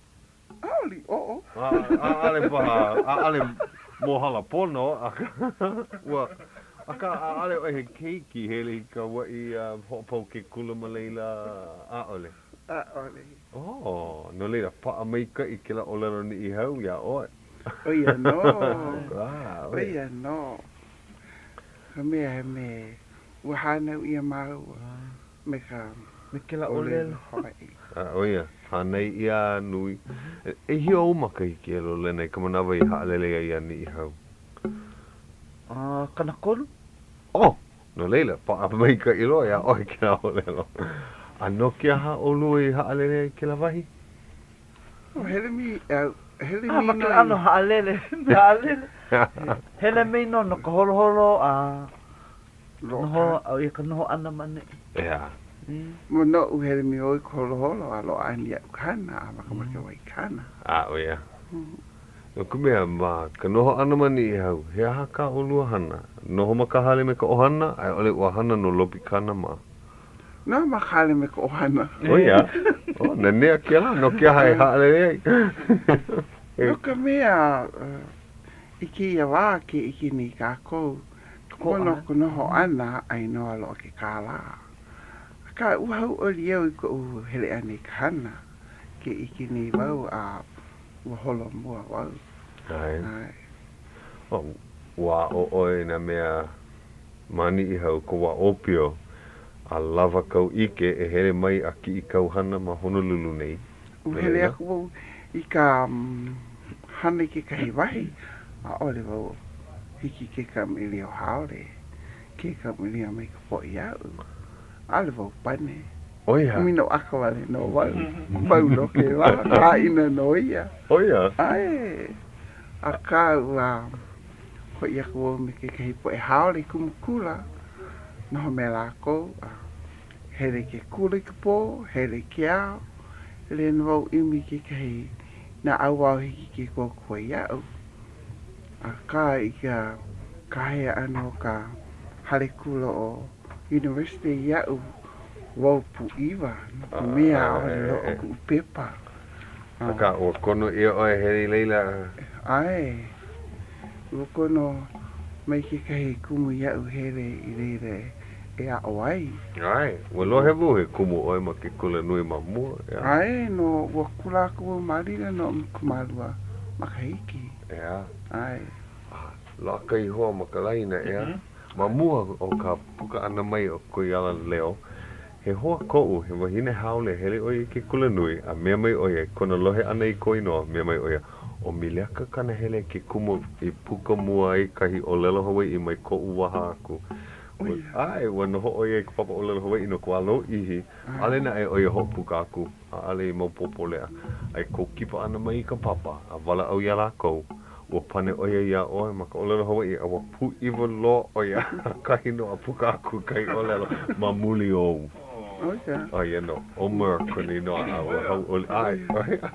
ʻAʻole i oʻo. ʻAʻole paha, ʻaʻole mōhala pono, akā, ua, akā, ʻaʻole ʻoe he keiki hele i Kauaʻi a hoʻopau ke kula ma laila, ʻaʻole. ʻAʻole. Oh, no laila, paʻa maikaʻi kēlā ʻōlelo Niʻihau iā ʻoe. ʻO ia nō, ʻo ia nō. Ka mea he me ua hānau ʻia māua me ka Me kēlā ʻōlelo Hawaiʻi. A ʻo ia, hānai ʻia a nui. ʻEhia ou makahiki e Lolena i ka manawa i haʻalele ai iā Niʻihau? A, 30. Oh! No laila, paʻa maikaʻi loa iā ʻoe kēlā ʻōlelo. A no ke aha ʻolua i haʻalele ai i kēlā wahi? Oh, hele mi, hele mi ma ke ʻano haʻalele, haʻalele. Hele mai nō no ka holoholo a noho, ʻo ia ka noho ʻana ma ʻaneʻi. ʻEā. Ma noʻu hele mai wau i ka holoholo a loaʻa ana iaʻu ka hana a makemake wau i ka hana. A, ʻo ia. No ka mea, ma ka noho ʻana ma Niʻihau, he aha kā ʻolua hana? Noho ma ka hale me ka ʻohana, a i ʻole ua hana no Lopikana mā? Noho ma ka hale me ka ʻohana. ʻO ia? Oh, nanea kēlā, no ke aha e haʻalele ai? No ka mea, i kēia wā ke ʻike nei kākou, ka pono o ka noho ʻana, ʻai nō a loaʻa ke kālā. Akā, ua hauʻoli au i koʻu hele ʻana i ka hana, ke ʻike nei wau a ua holo mua wau. ʻAe. ʻAe. Oh, ua aʻo ʻoe i nā mea ma Niʻihau i kou wā ʻōpio, a lawa kāu ʻike e hele mai a kiʻi kāu hana ma Honolulu nei. Ua hele aku wau i ka hana i kekahi wahi, ʻaʻole wau hiki ke kamaʻilio haole, ke kamaʻilio mai ka poʻe iaʻu. ʻAʻole wau pane. ʻO ia. Minoʻaka wale nō wau. Pau nō kēlā, hāʻina nō ia. ʻO ia. ʻAe. Akā, ua hoʻi aku wau me kekahi poʻe haole i kumu kula, noho me lākou, a hele i ke kula i ka pō, hele i ke ao. Hele nō wau ʻimi i kekahi naʻauao hiki ke kōkua iaʻu. Akā, i ka kāhea ʻana o ka hale kula o University iaʻu, wau pūʻiwa, no ka mea ʻaʻole loaʻa kuʻu pepa. Akā, ua kono ʻia ʻoe e hele i laila? ʻAe. Ua kono mai kekahi kumu iaʻu hele i laila e aʻo ai. ʻAe. Ua lohe wau he kumu ʻoe ma ke kula nui ma mua, ʻeā? ʻAe nō. Ua kula aku wau ma laila no 12 makahiki. ʻEā. ʻAe. A loaʻa kahi hoa ma ka laina, ʻeā? Ma mua o ka puka ʻana mai o ko ia ala leo, he hoa koʻu, he wahine haole, hele ʻo ia i ke kulanui, a mea mai ʻo ia, i kona lohe ʻana i kou inoa, mea mai ʻo ia, ʻo Mileka Kanahele ke kumu i puka mua ai kahi ʻōlelo Hawaiʻi mai koʻu waha aku. Ua, ʻae, ua noho ʻo ia i ka papa ʻōlelo Hawaiʻi no ka wā lōʻihi, ʻaʻole naʻe ʻo ia hoʻopuka aku, ʻaʻole i maopopo leʻa. A i kou kipa ʻana mai i ka papa, a walaʻau iā lākou, Ua pane ʻo ia iā ʻoe ma ka ʻōlelo Hawaiʻi a ua pūʻiwa loa ʻo ia ʻakahi nō a puka aku kahi ʻōlelo ma muli ou. ʻO ia. ʻO ia nō. ʻO Merc kona inoa a ua hauʻoli. ʻAe, ʻo ia.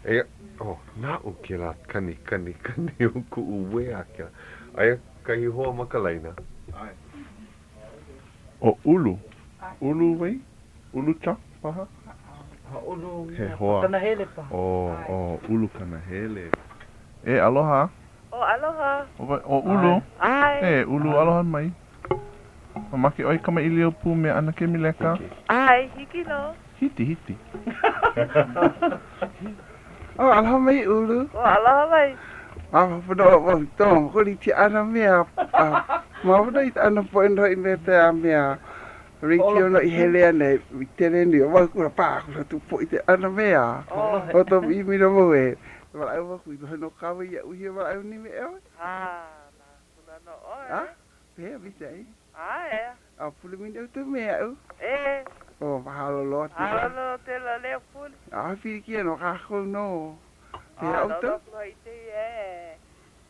Eia, oh, naʻu kēlā kani, kani, kani o kuʻu uē kēlā. Aia kahi hoa ma ka laina. ʻAe. ʻO Ulu. Ulu wai? Ulu Chuck paha? Ulu He hoa. Kanahele paha. Oh, oh, Ulu Kanahele. E, aloha. Oh, aloha. ʻO wai, ʻo Ulu? ʻAe. E, Ulu, aloha mai. Mamake ʻoe kamaʻilio pū me ʻAnakē Mileka? ʻAe, hiki nō. Hiti, hiti. Oh, aloha mai Ulu. Oh, aloha mai. Maopopo nō wau i tō huli ti ʻana mea. Maopopo nō i ta ʻana poʻe nō i mea te a mea radio no i hele ana i tele nui o wau kula pā kula tu poʻi te ʻana mea. O tō ʻimi no wau e walaʻau aku i lohe no kāua iaʻu i walaʻau ni me ʻoe. Ah, nā kula nō ʻoe. Ah, pehea Vita e? ʻAe. A pule mai nei ʻoutou me aʻu. E. Oh, mahalo loa tela. Mahalo no tela leo pule. ʻAʻohe pilikia no kākou nō. Pehea ʻoutou? No ka ite e.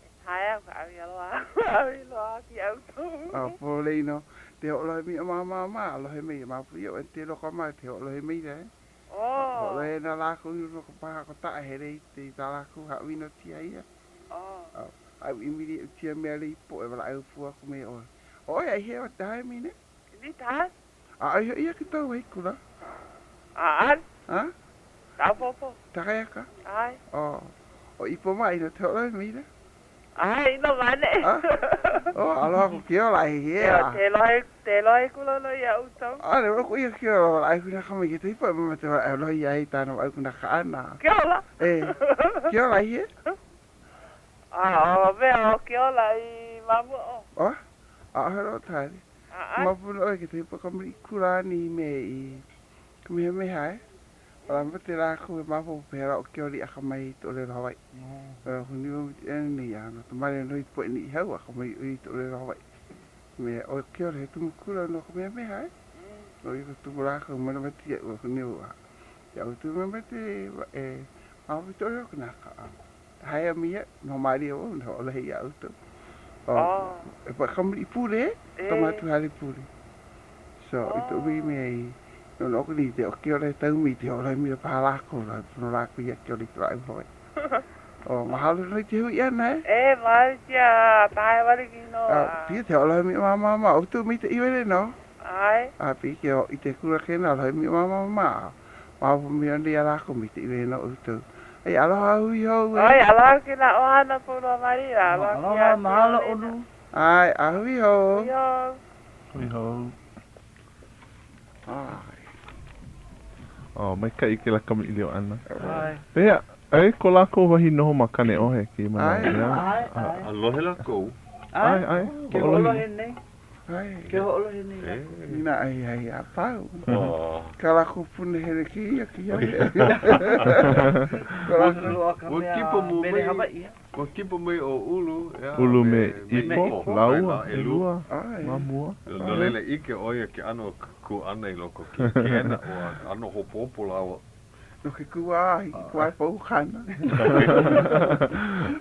E tae au ka ʻawi aloha. ʻAwi loa aku iā ʻoutou. A pololei nō. Te hoʻolohe mai o māmā lohe mai e māpui iaʻu e te loko ma te hoʻolohe mai la e. Oh. Hoʻolohe nā lākou i loko paha ko taʻa hele i te i tā lākou haʻawina tia ia. Oh. A ʻimi li tia mea lei poʻe walaʻau pū aku me ʻoe. ʻOe ai hea o te hae mine? Ni tae. ʻAʻohe hoʻi ia ke tau wahi kula. ʻAʻale. Ha? Tapopo. Takaiaka? ʻAe. Oh, ʻo Ipo ma ino te hoʻolohe mai la? ʻAe, ino mane. Ah? Oh, aloha ko ke ola e hea. Te lohe, te lohe kula no ia ʻoutou. ʻAʻole wala ko ia ke ola wala ai kuna ka mai ke taipo e mama te wala aloha ia hei tāna wa au kuna ka ana. Ke ola. E, ke ola i hea? A, o mea o ke ola i mamua o. Oh, ʻaʻohe loa tali. ʻAʻale. Maopopo ʻoe ke taipo ka muli kula ani me i Kamehameha e. Wala ma te lākou e maopopo pehea lā o ke oli akamai i te ʻōlelo Hawaiʻi. Ua huni wau i te ʻana nei a no ka male nō i te poʻe Niʻihau akamai ʻo ia i te ʻōlelo Hawaiʻi. Me ʻo ke oli he tumu kula no Kamehameha e. ʻO ia ka tumu lākou manawa tia ua huni wau a ia ʻoutou me ma te e maopopo i te ʻōlelo kanaka. Haea mia, noho mālie wau, noho ʻolohe iā ʻoutou. Oh, e pa ka muli pule, ka matu hale pule. So, i toʻu mai mea i, no no ni te o ke ola e tau mai te ola mi paha lākou la, pono lākou ia ke ola i te lāʻau Hawaii. Oh, mahalo nui te hui ʻana e. E, mahalo tia, tae wale ki no. Ah, pia te ola mi ma ma ma, ʻoutou mai te iwele no. ʻAe. A pi ke o i te kula kēnā lohe mi ma ma ma. Maopopo mai ana iā lākou me te iwe no ʻoutou. Ai, aloha hui hou e. Oi, aloha ke nā ʻohana Pūloa Marina. Aloha ki Aloha, a mahalo Keolena. ʻolu. ʻAe, a hui hou. Hui hou. Hui hou. ʻAe. Oh, maikaʻi kēlā kamaʻilio ʻana. ʻAe. Pehea, aia ko lākou wahi noho ma Kaneʻohe kēia manawa, ʻAe. ʻeā? ʻAe, ʻae. A lohe lākou. ʻAe, ʻAe, ʻae, ke hoʻolohe. hoʻolohe nei. Ke hoʻolohe nei lākou. Inā ai ai a pau. Kā lākou punahele kēia kēia mea. Loa ka Ua mea kipa mua mele mai, Hawaiʻi. ua kipa mai ʻo Ulu, ʻeā, Ulu me me Ipo, Ipo, lāua, ʻelua. ʻelua, ma mua. No laila, ʻike ʻo ia ke ʻano o ke kū ʻana i loko o ke keʻena, ua ʻano hopohopo lāua. No ke kū ā, hiki kū ai pau kana.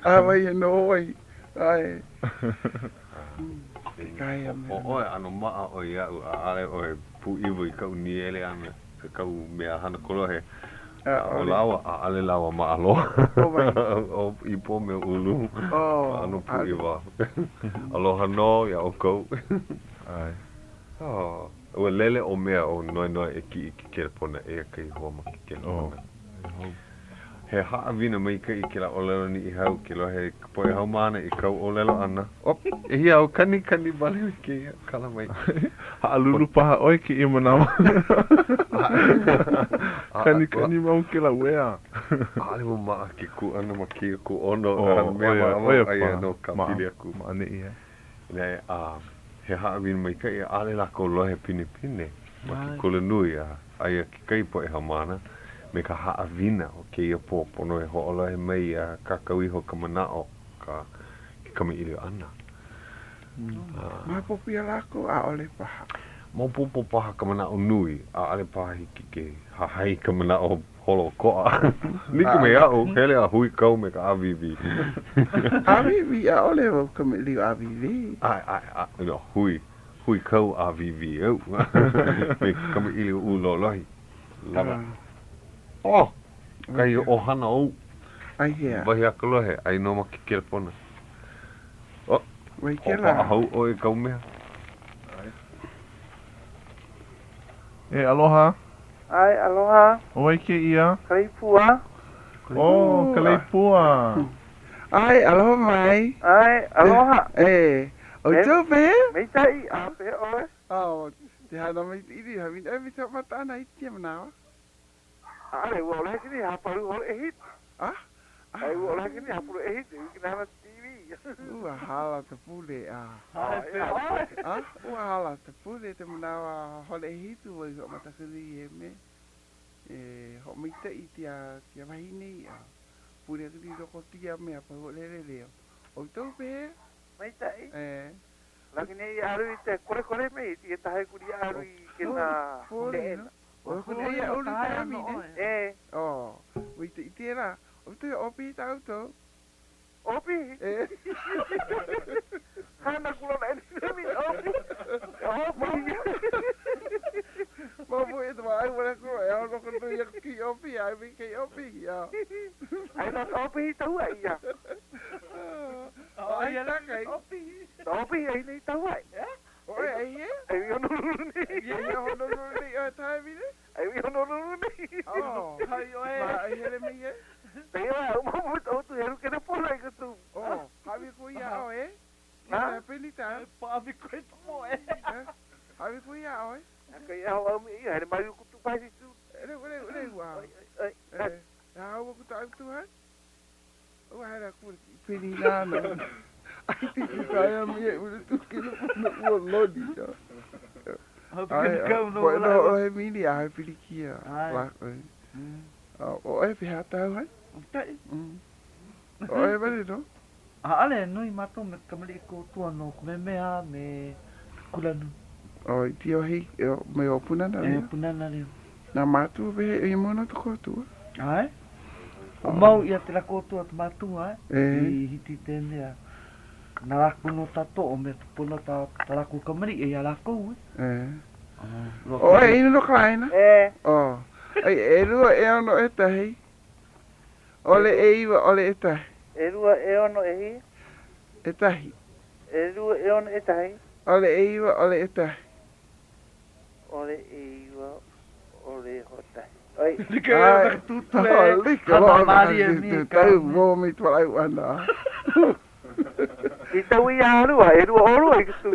A wai e nō ai. ʻAe. ʻO ʻoe, ʻano maʻa ʻoe iaʻu, a ʻaʻole ʻoe pūʻiwa i kaʻu nīele ʻana, i kaʻu mea hana kolohe. A ʻo lāua, ʻaʻole lāua maʻa loa. ʻO Ipo me Ulu, ʻano pūʻiwa. Aloha nō iā ʻoukou. ʻAe. Ua lele ʻo Mea ʻo Noenoe e kiʻi i ke kelepona, eia kahi hoa ma ke kelepona. He haʻawina maikaʻi kēlā ʻōlelo Niʻihau ke lohe ka poʻe haumāna i kāu ʻōlelo ʻana. Op, eia au kanikani wale kēia kala mai. Haʻalulu paha ʻoe kēia manawa. Kanikani mau kēlā uea. ʻAʻole wau maʻa ke kū ʻana ma kēia kūʻono a mea maʻamau aia nō ka pili aku. Ma ʻaneʻi e. Inā a he haʻawina maikaʻi, ʻaʻole lākou lohe pinepine ma ke kulanui a aia kekahi poʻe haumāna me ka haʻawina o kēia pō pono e hoʻolohe mai a kākau iho ka manaʻo ka ke kamaʻilio ʻana. Maopopo iā lākou, ʻaʻole paha. Maopopo paha ka manaʻo nui, ʻaʻole paha hiki ke hahai ka manaʻo holoʻokoʻa. Like me aʻu, hele a huikau me ka ʻāwīwī. ʻĀwīwī, ʻaʻole wau kamaʻilio ʻāwīwī. ʻAe, ʻae, ʻae, no, hui. Huikau ʻāwīwī au me ke kamaʻilio ʻūlōlohi. Lawa. Oh! Kahi ʻohana ou. Ai hea? Wahi a ka lohe, ai nō ma ke kelepona. Oh! Wai kēlā. Hoʻopaʻa hou ʻoe i kau mea. E aloha. ʻAe, aloha. ʻO wai kēia? Kaleipua. Oh, Kaleipua. ʻAe, aloha mai. ʻAe, aloha. E, ʻoutou pehea? Maikaʻi, a pehea ʻoe? Oh, te hana mai te iri, ha mina mi te mata ana i te manawa. ʻAʻole, ua ʻole hiki nei hapalu holo ʻehiku. Ah? Ai, ua ʻole hiki nei hapulu ʻehiku, i kēnā hana TV. Ua hala te pule, a. Ah, ua hala te pule te manawa hole ʻehiku ua i hoʻomata aku nei e me e hoʻomaikaʻi tia tia wahi nei a pule aku nei loko tia mea pahu o lele leo. ʻOutou pehea? Maikaʻi. E. Laki nei alu i te korekore me i te tahe kuri alu i kēnā keʻena. Ua kuni ia ulu te amine. E. Oh, ua i te i tērā. O te opi ta autou. Opi? E. Hana kula na eni mi opi. Opi. Ma mo e te ai wala ko e au no ko ia ki opi ai mi ki opi ia. Ai na opi tau ai ia. Ai ta kai. Opi. Opi ai nei tau ai. Oi ai he? Ai i Honolulu nei. Ia i Honolulu nei o tae mine? Ai i Honolulu nei. Oh. Ai oe. Ma ai hele mai e? Te ia au mo mo tau tu heru kena pola i ka tu. Oh, hawi ko ia oe? Ha? Tia peni ta. Paawi koe to mo e. Hawi ko ia oe? Ka ia ho au mi ia hele mai ku tu pai tu. Re re re ua. Ai ai. Eh, hau ku ta tu hai? Ua hera ku peni nana. Ai te ki taia mi e uru tu kino puna ua loni. Ai, ko no o he mini a he pilikia. Ai. O e pe hatau hai? Tai. O e wale no? ʻAʻole, nui mākou me kamaliʻi kōkua no Kamehameha me Kulanu. O i tio hei me o Punana leo. E Punana leo. Nā mātua pe i mono to kōtua. Ai. O mau ia te la kōtua te mātua, e. I hiti te mea. Nā lākou no tātou o mea te pono tā, tā lākou kamaliʻi ia lākou, e. E. O e inu no ka aina? E. O. Ai, ʻelua ʻeono ʻekahi. ʻOle ʻeiwa ʻole ʻekahi. ʻElua ʻeono ʻehi. ʻEkahi. ʻElua ʻeono ʻekahi. ʻOle ʻeiwa ʻole ʻekahi. ʻOle ʻeiwa ʻole hoʻokahi. Ai. Like e ka tūtū e. Like loa ka tūtū tau mō mi tualau ana. I tau ia alua, ʻelua ʻolua i ka tū.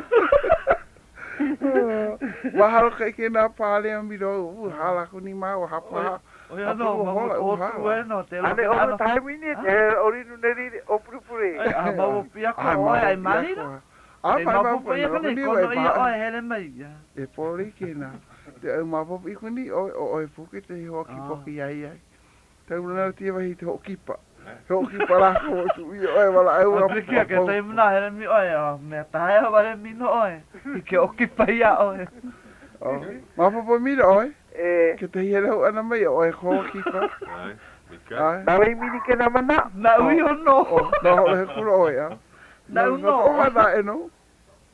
Mahalo ka ʻike nā pālea miro u hala kuni māua hapa ʻO ia nō, ma mua o tu e no, te ʻAne ʻo ka taimini, te ʻorinu neri o purupuri. A maopopo ia koa ʻoe ai malina. A E maopopo ia kani, kono ia ʻoe hele mai. E poli kena. Te au maopopo i kuni ʻoe o ʻoe puke te hoa kipoki ai ai. Tau lana tia wahi te hoʻokipa. He hoʻokipa lākou o tu ia ʻoe wala au a pilikia ke taimi na hele mi ʻoe a mea taea wale mi no ʻoe i ke ʻokipa iā ʻoe. Maopopo mira ʻoe? E. Ke tahi hele hou ʻana mai ʻoe ko kipa. ʻAe, maikaʻi. Na wai mini kena manaʻo. Naʻu iho nō. Na hoʻolohe kula ʻoe a. Naʻu nō. O mana aʻe nō.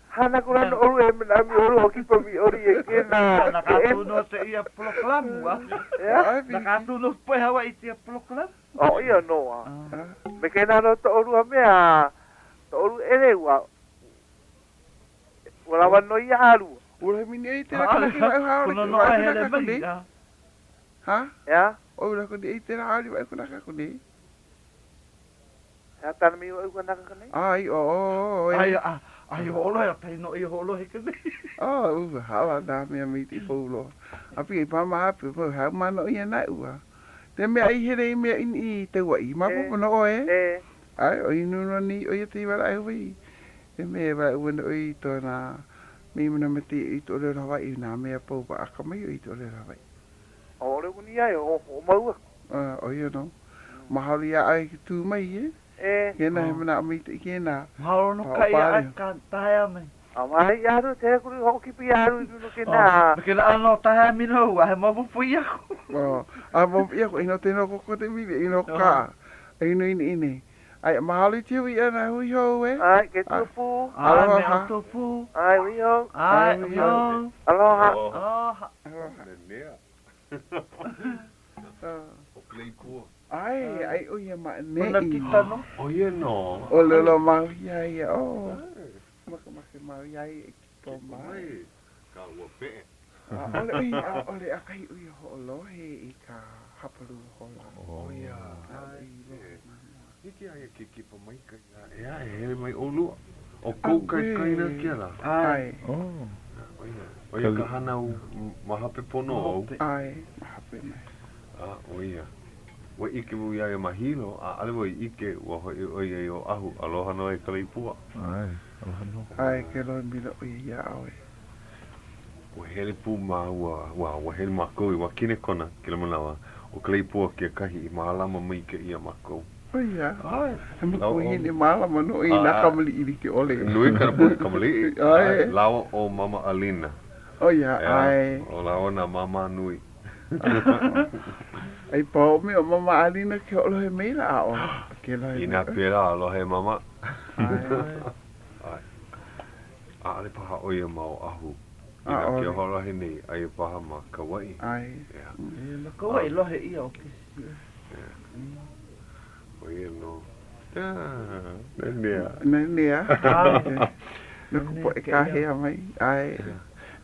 Hana kula no ʻolu e manaʻo mi ʻolu hoʻokipa mi ʻoli e kena. Na kākou nō tēia polokalamu a. Na kākou nō poʻe Hawaiʻi tēia polokalamu. ʻO ia nō a. Me kēnā no to ʻolua mea, to ʻolu ʻeleu a ua lawa nō ia ʻalua. Ua lohe mini ai tela kanaka i waʻu haole Kono no oe hele mai a. Ha? Ea? O ua lohe ai tela haole i waʻu kanaka aku nei. Hea tana mi waʻu kanaka aku nei? Ai, o, o, o, e. Ai, a, ai hoʻolohe a pai no ia hoʻolohe ke nei. Oh, ua hala nā mea me te pau loa. A pia i pā ma ape, pau hau ma no ia naʻu a. Te mea i hele i mea i i tauaʻi, maopopo no ʻoe, e? E. Ai, o inu no ni o ia te iwara ai hui. Te mea e wala ua no i tōna me mana me te i tō leo Hawaii nā mea pau wa aka mai o i tō leo Hawaii. O ole kuni ai o o maua. A, o ia no. Mahalo ia ai ki tū mai, e? E. Kēnā he mana mai te kēnā. Mahalo no ka ia ai ka taea mai. A mai ia aru te kuru hoʻokipi ia aru i nunu ke nā. Me ke laʻa no taea mi no ua he maopopo ia aku. O, a maopopo ia aku ino te no koko te mili ino ka. Ino ini ini. Ai mahalo i te hui ana hui hou e. Ai ke tupu. Ai me au tupu. Ai hui hou. Ai hui hou. Aloha. Aloha. Aloha. Nenea. O Playboy. Ai, ai ʻo ia ma ʻaneʻi. Kona kita no. ʻO ia nō. ʻŌlelo mau iā ia, oh, makemake mau iā ia e kipa mai. Kipa mai ka ua peʻe. ʻAʻole ʻo ia, ʻaʻole ʻakahi ʻo ia hoʻolohe i ka hapalua hola. ʻO ia. ʻAʻole i lohe ma mua. Hiki iā ia ke kipa mai ka iā, ʻeā, e hele mai ʻolua. ʻO kou kaikaina kēlā? ʻAe. Oh. ʻO ia ka hānau ma hope pono ou? ʻAe, ma hope mai. A, ʻo ia. Ua ʻike wau iā ia ma Hilo, a ʻaʻole wau i ʻike ua hoʻi ʻo ia i Oʻahu. Aloha nō e Kaleipua. ʻAe, aloha nō. ʻAe, ke lohe maila ʻo ia iā ʻoe. Ua hele pū māua, ua, ua hele mākou i Wakinekona kēlā manawa, ʻo Kaleipua kekahi i mālama maikaʻi iā mākou. ʻO ia, he makuahine mālama nō i nā kamaliʻi like ʻole. Nui kāna poʻe kamaliʻi. ʻAe. Lāua ʻo Mama Alina. ʻO ia, ʻae. ʻO lāua nā māmā nui. ʻAi paha ʻo Mama Alina ke hoʻolohe maila, ʻaʻole. Ke lohe mai. Inā pēlā, aloha e Mama. ʻAe. ʻAe. ʻAʻole paha ʻo ia ma Oʻahu. Inā ke hoʻolohe nei, aia paha ma Kauaʻi. ʻAe. Ma Kauaʻi lohe ʻia ʻo KCCA. ʻO ia nō. Nanea. Nanea. No ka poʻe kāhea mai. ʻAe.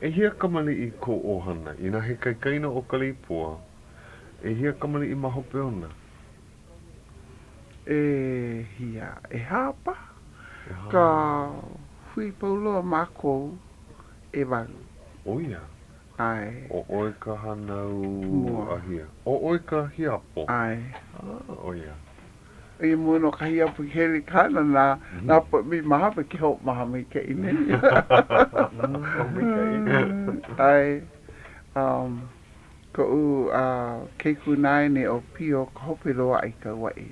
ʻEhia kamaliʻi kou ʻohana? Inā he kaikaina ʻo Kaleipua, ʻehia kamaliʻi ma hope ona? ʻEhia, ʻehā paha ka hui pau loa mākou, ʻewalu. ʻO ia? ʻAe. ʻO ʻoe ka hānau Mua. ʻahia? ʻO ʻoe ka hiapo? ʻAe. Ah, ʻo ia. ʻO ia mua nō ka hiapo i hele i ka hana, nā, nā poʻe me maha me ke hoʻomaha maikaʻi nei. Maikaʻi. ʻAe. Um, koʻu uh, kaikunāne ʻo Pio ka hope loa i Kauaʻi,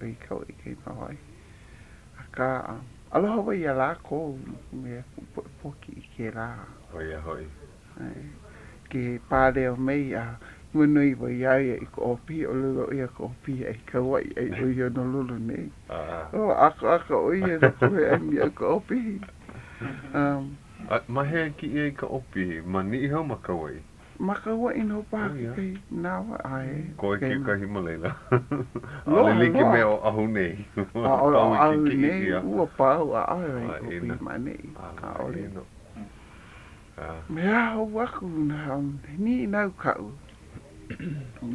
i Kauaʻi kai noho ai. Akā, aloha wau iā lākou, me kuʻu poʻe pōkiʻi kēlā. ʻO ia hoʻi. ʻAe. Ke pāleo mai a ua noi wau iā ia i ka ʻōpihi, ʻōlelo ʻo ia ka ʻōpihi ʻai Kauaʻi ʻai ʻo ia Honolulu nei. Oh, ʻakaʻaka ʻo ia no ka mea ʻai iaʻu ka ʻōpihi. Um. A ma hea e kiʻi ai ka ʻōpihi? Ma Niʻihau ma Kauaʻi? Ma Kauaʻi nō paha kekahi manawa, ʻae. Koe kekahi ma laila. ʻAʻole like me Oʻahu nei. ʻAʻole Oʻahu nei, ua pau, ʻaʻohe wahi ʻōpihi ma ʻaneʻi. ʻAʻole. Mea hou aku, he nīnau kaʻu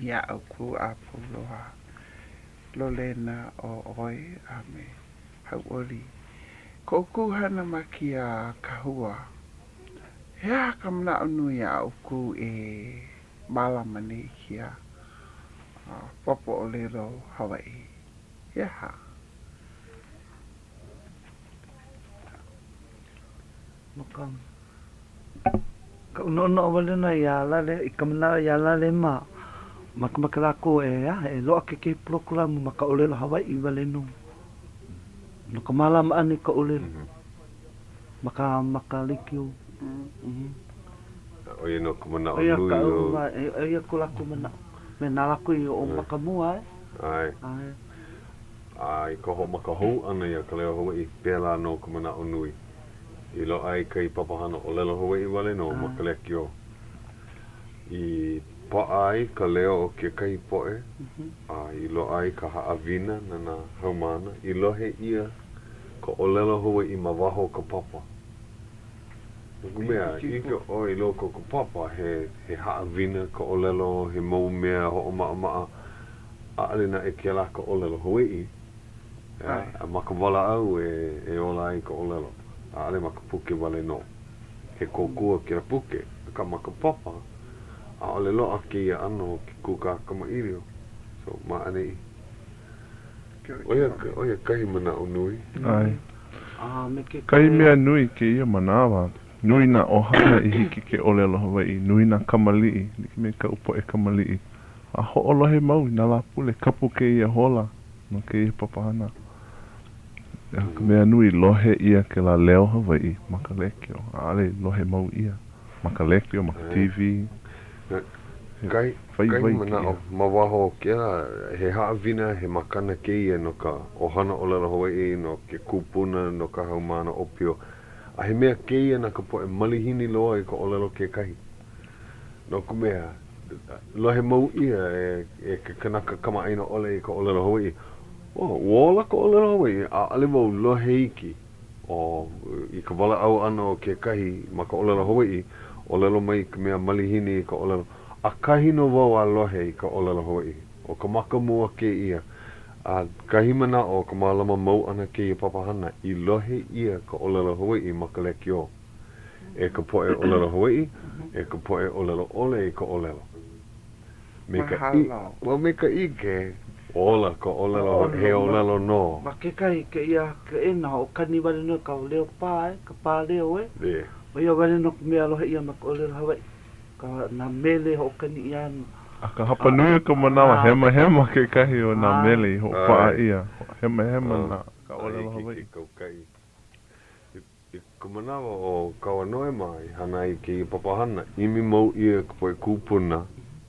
iā ʻoukou a pau loa, Lolena ʻo ʻoe a me Hauʻoli. Ko ʻoukou hana ma kēia kahua. He aha ka manaʻo nui a ʻoukou e mālama nei i kēia papa ʻōlelo Hawaiʻi? He aha? No ka kaʻu noʻonoʻo wale nō iā Lale, i ka manawa iā Lale mā, makemake lākou e aha, e loaʻa kekahi polokolamu ma ka ʻōlelo Hawaiʻi wale nō. No ka mālama ʻana i ka ʻōlelo. Ma ka, ma ka lekiō. ʻO ia nō ka manaʻo nui o. ʻO ia ko lākou manaʻo. Me nā lākou i hoʻomaka mua ai. ʻAe. ʻAe. A i ka hoʻomaka hou ʻana iā Ka Leo Hawaiʻi, pēlā nō ka manaʻo nui. I loaʻa ai kahi papahana ʻōlelo Hawaiʻi wale nō ma ka lekiō. I paʻa ai ka leo o kekahi poʻe, a i loaʻa ai ka haʻawina na nā haumāna, i lohe ʻia ka ʻōlelo Hawaiʻi ma waho o ka papa. No ka mea, ʻike ʻoe i loko o ka papa, he, he haʻawina ka ʻōlelo, he mau mea hoʻomaʻamaʻa, ʻaʻole naʻe kēlā ka ʻōlelo Hawaiʻi. A ma ka walaʻau e, e ola ai ka ʻōlelo, ʻaʻole ma ka puke wale nō. He kōkua kēlā puke, akā ma ka papa, ʻaʻole loaʻa kēia ʻano o ke kūkā kamaʻilio. So, ma ʻaneʻi. ʻO ia, ʻo ia kahi manaʻo nui. ʻAe. Kahi mea nui kēia manawa, nui nā ʻohana i hiki ke ʻōlelo Hawaiʻi, nui nā kamaliʻi, like me kaʻu poʻe kamaliʻi, a hoʻolohe mau i nā Lāpule, kapu kēia hola no kēia papahana. Ka mea nui, lohe ʻia kēlā leo Hawaiʻi ma ka lēkiō, ʻaʻole lohe mau ʻia ma ka lēkiō, ma ka TV. Kahi manaʻo ma waho o kēlā, he haʻawina, he makana kēia no ka ʻohana ʻōlelo Hawaiʻi, no ke kupuna, no ka haumāna ʻōpio. A he mea kēia na ka poʻe malihini loa i ka ʻōlelo kekahi. No ka mea, lohe mau ʻia e ke kanaka kamaʻāina ʻole i ka ʻōlelo Hawaiʻi, Oh, ua ola ka ʻōlelo Hawaiʻi, ʻaʻole wau lohe iki. ʻO i ka walaʻau ʻana o kekahi ma ka ʻōlelo Hawaiʻi, ʻōlelo mai ka mea malihini i ka ʻōlelo, ʻAkahi nō wau a lohe i ka ʻōlelo Hawaiʻi. ʻO ka maka mua kēia. A kahi manaʻo o ka mālama mau ʻana kēia papahana i lohe ʻia ka ʻōlelo Hawaiʻi ma ka lekiō. E ka poʻe ʻōlelo Hawaiʻi, e ka poʻe ʻōlelo ʻole i ka ʻōlelo. Me ka Mahalo. Well, me ka ʻike, ola ka ʻōlelo, he ʻōlelo nō. Ma kekahi kēia keʻena hoʻokani wale nō ka leo pā, e, ka pā leo, e. Yeah. ʻO ia wale nō ka mea lohe ʻia ma ka ʻōlelo Hawaiʻi, ka, nā mele hoʻokani ʻia ana. A ka hapanui o ka manawa, hemahema kekahi o nā mele i hoʻopaʻa ʻia. Hemahema nā, ka ʻōlelo Hawaiʻi. Ke kaukaʻi. I ka manawa o Kauanoe mā i hana ai kēia papahana, ʻimi mau ʻia ka poʻe kūpuna,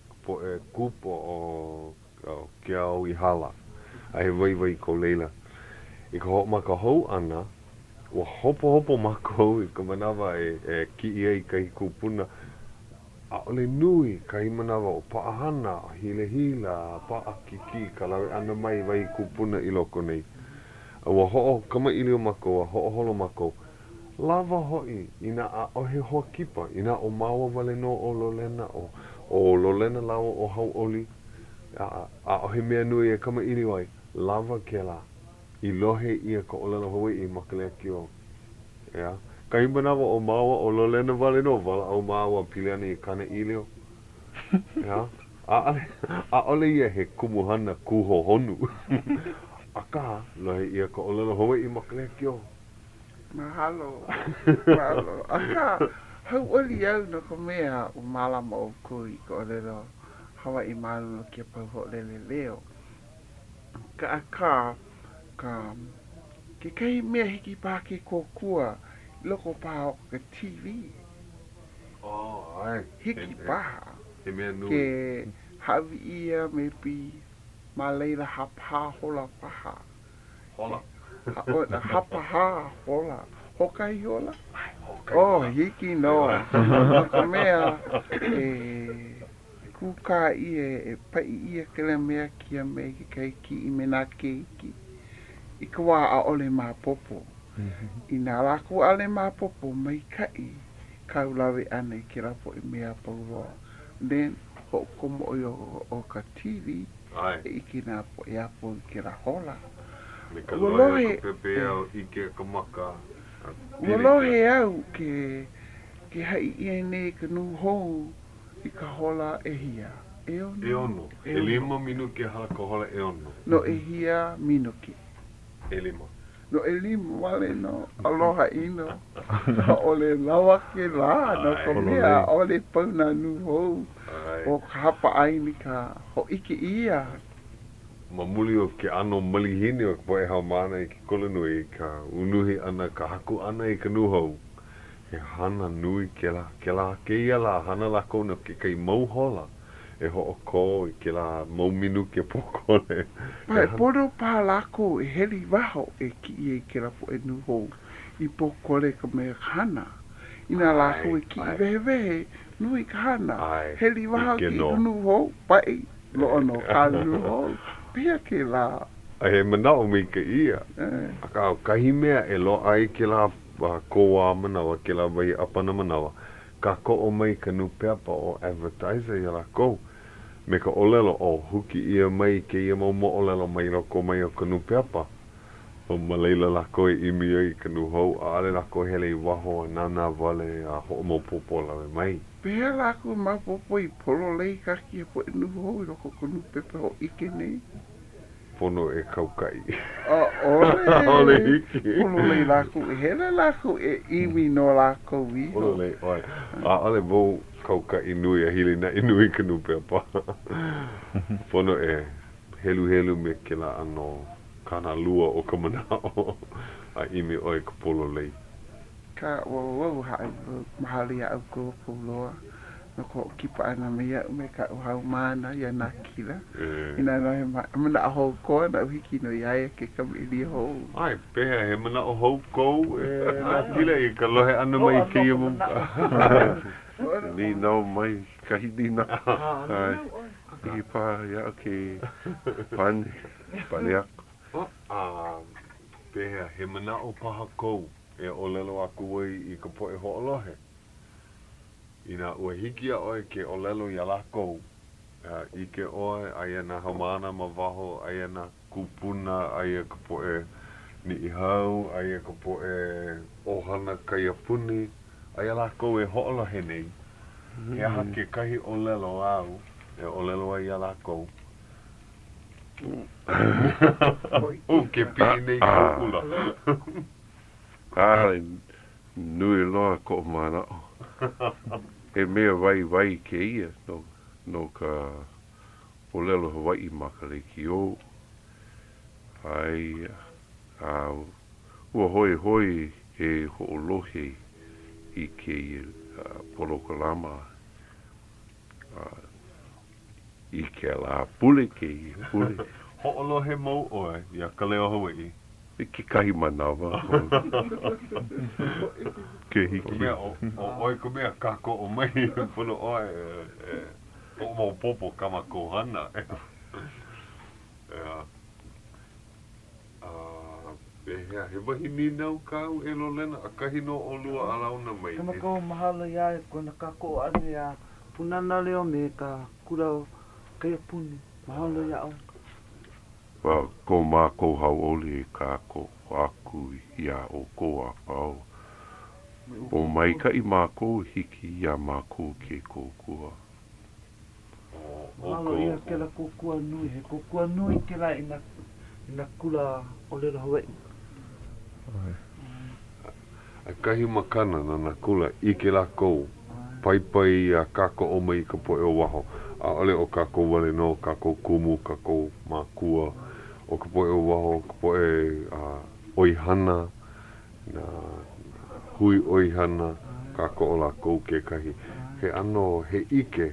ka poʻe kupua o ke au i hala, a he waiwai ko laila. I ka hoʻomaka hou ʻana, ua hopohopo mākou i ka manawa e kiʻi ai kahi kupuna, ʻaʻole nui kahi manawa o paʻahana, hilahila, paʻakikī ka lawe ʻana mai wahi kupuna i loko nei. A ua hoʻokamaʻilio mākou a hoʻoholo mākou, lawa hoʻi inā ʻaʻohe hoa kipa, inā ʻo māua wale nō ʻo Lolena, ʻo ʻo Lolena lāua ʻo Hauʻoli, a ʻaʻohe mea nui e kamaʻilio ai, lawa kēlā. I lohe ʻia ka ʻōlelo Hawaiʻi ma ka lekiō. ʻEā? Kahi manawa ʻo māua ʻo Lolena wale nō, walaʻau māua pili ana i kāna ʻīlio. ʻEā? ʻAʻole, ʻaʻole ia he kumuhana kūhohonu. Akā, lohe ʻia ka ʻōlelo Hawaiʻi ma ka lekiō. Mahalo. Mahalo. Akā, hauʻoli au no ka mea ua mālama ʻoukou i ka ʻōlelo Hawaiʻi ma luna o kēia pahu hoʻolele leo. Ka akā, ka, kekahi mea hiki paha ke kōkua i loko paha o ka TV. Oh, ʻae. Hiki paha. He mea nui. Ke hāʻawi ʻia maybe ma laila hapahā hola paha. Hola. Hapahā hola. Hoʻokahi hola? ʻAe, hoʻokahi hola. Oh, hiki nō. No ka mea, e kūkā ʻia, e paʻi ʻia kēlā mea kēia mea i kekahi kiʻi me nā keiki i ka wā ʻaʻole maopopo. Inā lākou ʻaʻole maopopo, maikaʻi kāu lawe ʻana i kēlā poʻe mea a pau loa. Then, hoʻokomo ʻoe o ka TV e ʻike nā poʻe a pau i kēlā hola. Me ka lohe o ka pepeiao, ʻike ka maka, a Ua pili lohe au ke ke haʻi ʻia nei ka nūhou i ka hola ʻehia? ʻEono. ʻEono. ʻElima minuke hala ka hola ʻeono. No ʻehia minuke? ʻElima. No ʻelima wale nō. Aloha ʻino. ʻAʻole lawa kēlā no ka mea ʻaʻole pau nā nūhou o ka hapa ʻāina ka hōʻike ʻia. Ma muli o ke ʻano malihini o ka poʻe haumāna i ke kulanui, ka unuhi ʻana, ka haku ʻana i ka nūhou, He hana nui kēlā, kēlā kēia lā, hana lākou no kekahi mau hola e hoʻokō i kēlā mau minuke pōkole. He Pae hana. Pono paha lākou e hele i waho e kiʻi ai kēlā poʻe nūhou i pōkole ka mea hana. Inā lākou e kiʻi wehewehe, nui ka hana. Hele i waho ʻike kiʻi nō. ka nūhou, paʻi loa nō ka nūhou. Pehea kēlā? A he manaʻo maikaʻi ia. Akā, ʻo kahi mea e loaʻa ai kēlā kōā manawa, kēlā wahi ʻāpana manawa, kākoʻo mai ka nūpepa ʻo Advertiser iā lākou me ka ʻōlelo, ʻo huki ʻia mai kēia mau moʻolelo mai loko mai o ka nūpepa. ʻO ma laila lākou e ʻimi ai i ka nūhou, ʻaʻole lākou e hele i waho a nānā wale a hoʻomaopopo a lawe mai. Pehea lākou e maopopo i pololei kā kēia poʻe nūhou i loko o ka nūpepa hōʻike nei? Pono e kaukaʻi. ʻAʻole. ʻAʻole hiki. Pololei lākou e hele lākou e ʻimi no lākou iho. Pololei ʻoe. ʻAʻole wau kaukaʻi nui a hilinaʻi nui i ka nūpepa. Pono e heluhelu me kēlā ʻano kānalua o ka manaʻo a ʻimi ʻoe i ka pololei. Ka ua wau hāʻawi wau mahalo iā ʻoukou a pau loa no ka hoʻokipa ʻana mai iaʻu me kaʻu haumāna iā Nākila. Inā nō he manaʻo hou koa naʻu hiki nō iā ia ke kamaʻilio hou. ʻAe, pehea, he manaʻo hou kou e Nākila i ka lohe ʻana mai i kēia mau Nīnau mai kahi nīnau. ʻAe, hiki paha iaʻu ke pane, pane aku. A pehea, he manaʻo paha kou e ʻōlelo aku ai i ka poʻe hoʻolohe? Inā ua hiki iā ʻoe ke ʻōlelo iā lākou, ʻike ʻoe, aia nā haumāna ma waho, aia nā. kūpuna, aia ka poʻe Niʻihau, aia ka poʻe ʻohana kaiapuni, aia lākou e hoʻolohe nei. He aha kekahi ʻōlelo āu e ʻōlelo ai iā lākou? Oh, ke piʻi nei kou ʻula. ʻAʻole nui loa koʻu manaʻo. He mea waiwai kēia no, no ka ʻōlelo Hawaiʻi ma ka lekiō. Aia, a ua hoihoi e hoʻolohe i kēia polokalama i kēlā pule kēia pule. Hoʻolohe mau ʻoe iā Ka Leo Hawaiʻi? I kekahi manawa. Ke hiki. Ka mea, ʻo ʻoe ka mea kākoʻo mai, pono ʻoe e hoʻomaopopo kā mākou hana. ʻEā. A pehea, he wahi nīnau kāu e Lolena? ʻAkahi nō ʻolua a launa mai. Ke makau mahalo iā ia kona kākoʻo ʻana iā Pūnana Leo me ka Kula o Kaiapuni. Mahalo iā ʻoe. Ua ko mākou hauʻoli e kākoʻo aku iā ʻoukou a pau. Pōmaikaʻi mākou hiki iā mākou ke kōkua. Mahalo ʻia kēlā kōkua nui, he kōkua nui kēlā i nā, i nā kula ʻōlelo Hawaiʻi. ʻEkahi makana na nā kula, ʻike lākou, paipai a kākoʻo mai i ka poʻe o waho. ʻAʻole ʻo kākou wale nō, kākou kumu, kākou mākua, ʻo ka poʻe o waho, ka poʻe ʻoihana, nā hui ʻoihana, kākoʻo lākou kekahi. He ʻano, he ʻike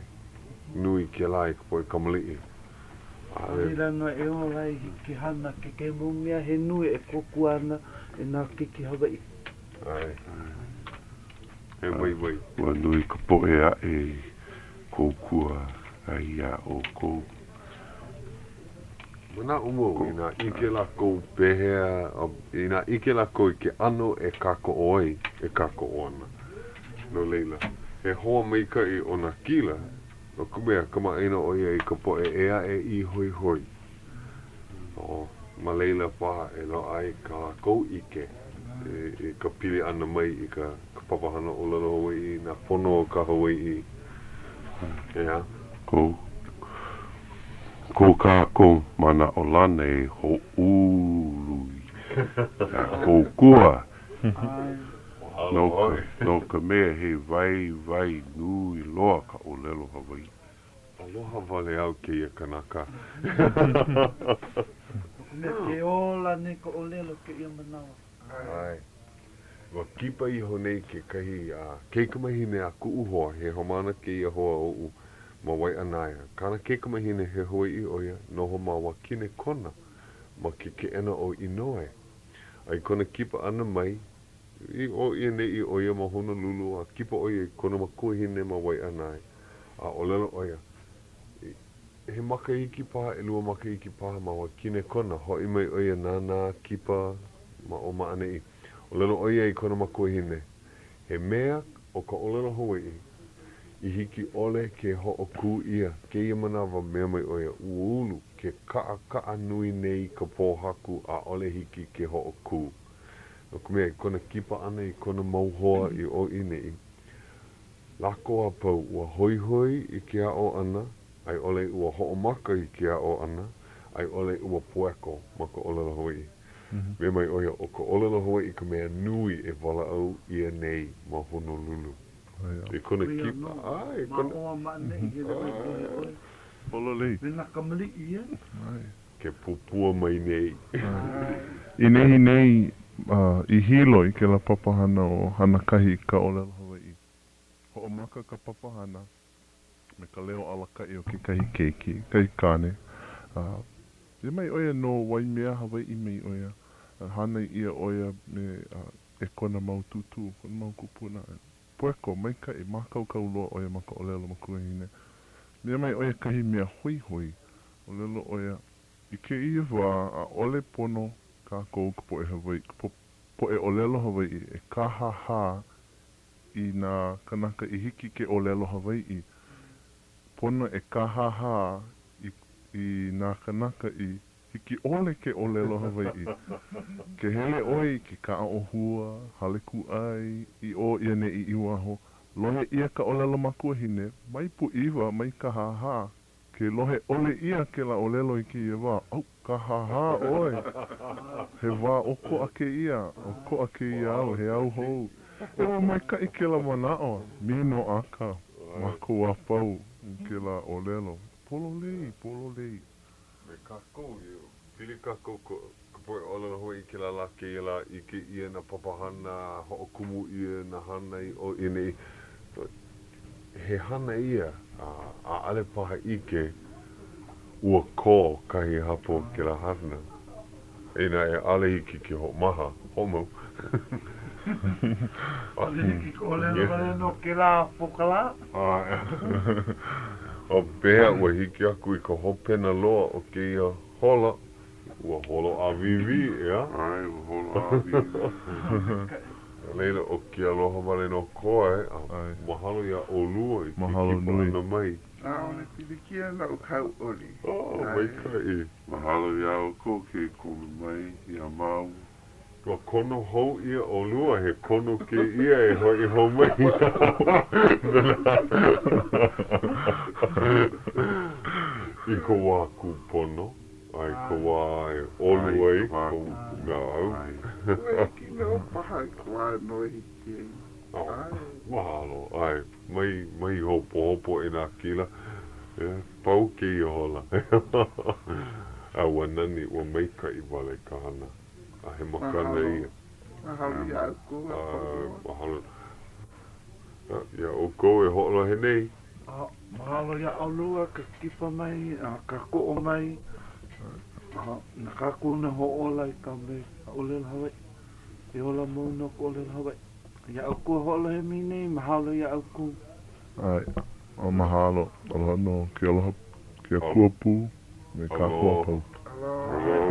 nui kēlā i ka poʻe kamaliʻi. A laila nō e ola ai ke hana kekahi mau mea he nui e kōkua ana i nā keiki Hawaiʻi. ʻAe. He waiwai. Ua nui ka poʻe aʻe i kōkua ai iā ʻoukou. Manaʻo wau, inā ʻike lākou pehea, inā ʻike lākou i ke ʻano e kākoʻo ai, e kākoʻo ana. No laila, he hoa maikaʻi ʻo Nākila, no ka mea, kamaʻāina ʻo ia i ka poʻe ʻē aʻe i hoihoi. O, ma laila paha e loaʻa ai kā lākou ʻike i ka pili ʻana mai i ka papahana ʻōlelo Hawaiʻi, nā pono o ka Hawaiʻi. ʻEā. Ko, ko kākou manaʻolana e hoʻoulu i nā kōkua no ka, no ka mea he waiwai nui loa ka ʻōlelo Hawaiʻi. Aloha wale au kēia kanaka. No ka mea, ke ola nei ka ʻōlelo kēia manawa. ʻAe. Ua kipa iho nei kekahi keikamahine a kuʻu hoa, he haumāna kēia hoa oʻu ma Waiʻanae. Kāna keikamahine he Hawaiʻi ʻo ia, noho ma Wakinekona ma ke keʻena ʻo Inoue. A i kona kipa ʻana mai, i ʻō ʻaneʻi ʻo ia ma Honolulu a kipa ʻo ia i kona makuahine ma Waiʻanae. A ʻōlelo ʻo ia, he makahiki paha, ʻelua makahiki paha ma Wakinekona, hoʻi mai ʻo ia nānā kipa ma o ma ʻaneʻi. ʻŌlelo ʻo ia i kona makuahine, he mea ʻo ka ʻōlelo Hawaiʻi i hiki ʻole ke hoʻokū ʻia kēia manawa mea mai ʻo ia, ua ulu ke kaʻakaʻa nui nei ka pōhaku ʻaʻole hiki ke hoʻokū. No ka mea, i kona kipa ʻana i kona mau hoa i ʻō ʻaneʻi, lākou a pau ua hoihoi i ke aʻo ʻana, a i ʻole ua hoʻomaka i ke aʻo ʻana, a i ʻole ua poeko ma ka ʻōlelo Hawaiʻi. Mea mai ʻo ia, ʻo ka ʻōlelo Hawaiʻi ka mea nui e walaʻau ʻia nei ma Honolulu. I kona kipa, ʻae, i kona. Ma ʻō a ma ʻaneʻi, hele mai lohe ʻoe. Pololei. Me nā kamaliʻi, e. Ke pupua mai nei. I nehinei, i Hilo i kēlā papahana ʻo Hanakahi i ka ʻōlelo Hawaiʻi. Hoʻomaka ka papahana me ka leo alakaʻi o kekahi keiki, kahi kāne. ʻĪ mai ʻo ia no Waimea, Hawaiʻi mai ʻo ia. Hānai ʻia ʻo ia me e kona mau tūtū, kona mau kūpuna. Poeko, maikaʻi, mākaukau loa ʻo ia ma ka ʻōlelo makuahine. Mea mai ʻo ia kahi mea hoihoi, ʻōlelo ʻo ia, I kēia wā, ʻaʻole pono kākou ka poʻe Hawaiʻi, ka poʻe ʻōlelo Hawaiʻi e kāhāhā i nā kānaka i hiki ke ʻōlelo Hawaiʻi. Pono e kāhāhā i i nā kānaka i. Hiki ʻole ke ʻōlelo Hawaiʻi. Ke hele ʻoe i ke kaʻa ʻōhua, hale kūʻai, i ʻō i ʻaneʻi i waho, lohe ʻia ka ʻōlelo makuahine, mai pūʻiwa, mai kāhāhā. Ke lohe ʻole ʻia kēlā ʻōlelo i kēia wā, au, kāhāhā ʻoe! He wā ʻokoʻa kēia, ʻokoʻa kēia au, he au hou. E ua maikaʻi kēlā manaʻo, minoʻaka mākou a pau i kēlā ʻōlelo. Pololei, pololei. Me kākou, pili kākou ka poʻe ʻōlelo Hawaiʻi i kēlā lā kēia lā, ʻike ʻia nā papahana, hoʻokumu ʻia nā hana i ʻō i ʻaneʻi. He hana ia, a ʻaʻole paha ʻike ua kō kahi hapa o kēlā hana. Eia naʻe, ʻaʻole hiki ke hoʻomaha, hoʻomau. ʻAʻole hiki ke ʻōlelo wale nō kēlā pōkala. ʻO pehea ua hiki aku i ka hopena loa o kēia hola, ua holo ʻāwīwī, ʻeā? ʻAe, ua holo ʻāwīwī. No laila, ʻo ke aloha wale nō koe, a mahalo iā ʻolua i ke kipa ʻana mai. ʻAʻole pilikia noʻu ka hauʻoli. Oh, maikaʻi. Mahalo iā ʻoukou ke kono mai iā māua. Ua kono hou ʻia ʻolua, he kono kēia e hoʻi hou mai. I ka wā kūpono, a i ka wā e ʻolu ai kou naʻau. Ua hiki nō paha i ka wā nō e hiki ai. ʻAe. Mahalo, ʻae. Mai, mai hopohopo e nā kila. Pau kēia hola. A ua nani, ua maikaʻi wale ka hana. A he makana ia. Mahalo iā ʻoukou a pau loa. Mahalo iā ʻoukou e hoʻolohe nei. Mahalo iā ʻolua ke kipa mai a kākoʻo mai na kākou e hoʻōla i ka mea ʻōlelo Hawaiʻi. E ola mau nō ka ʻōlelo Hawaiʻi. Iā ʻoukou e hoʻolohe mai nei, mahalo iā ʻoukou. ʻAe, mahalo. Aloha nō ke aloha, ke Akua pū me kākou a pau. Aloha.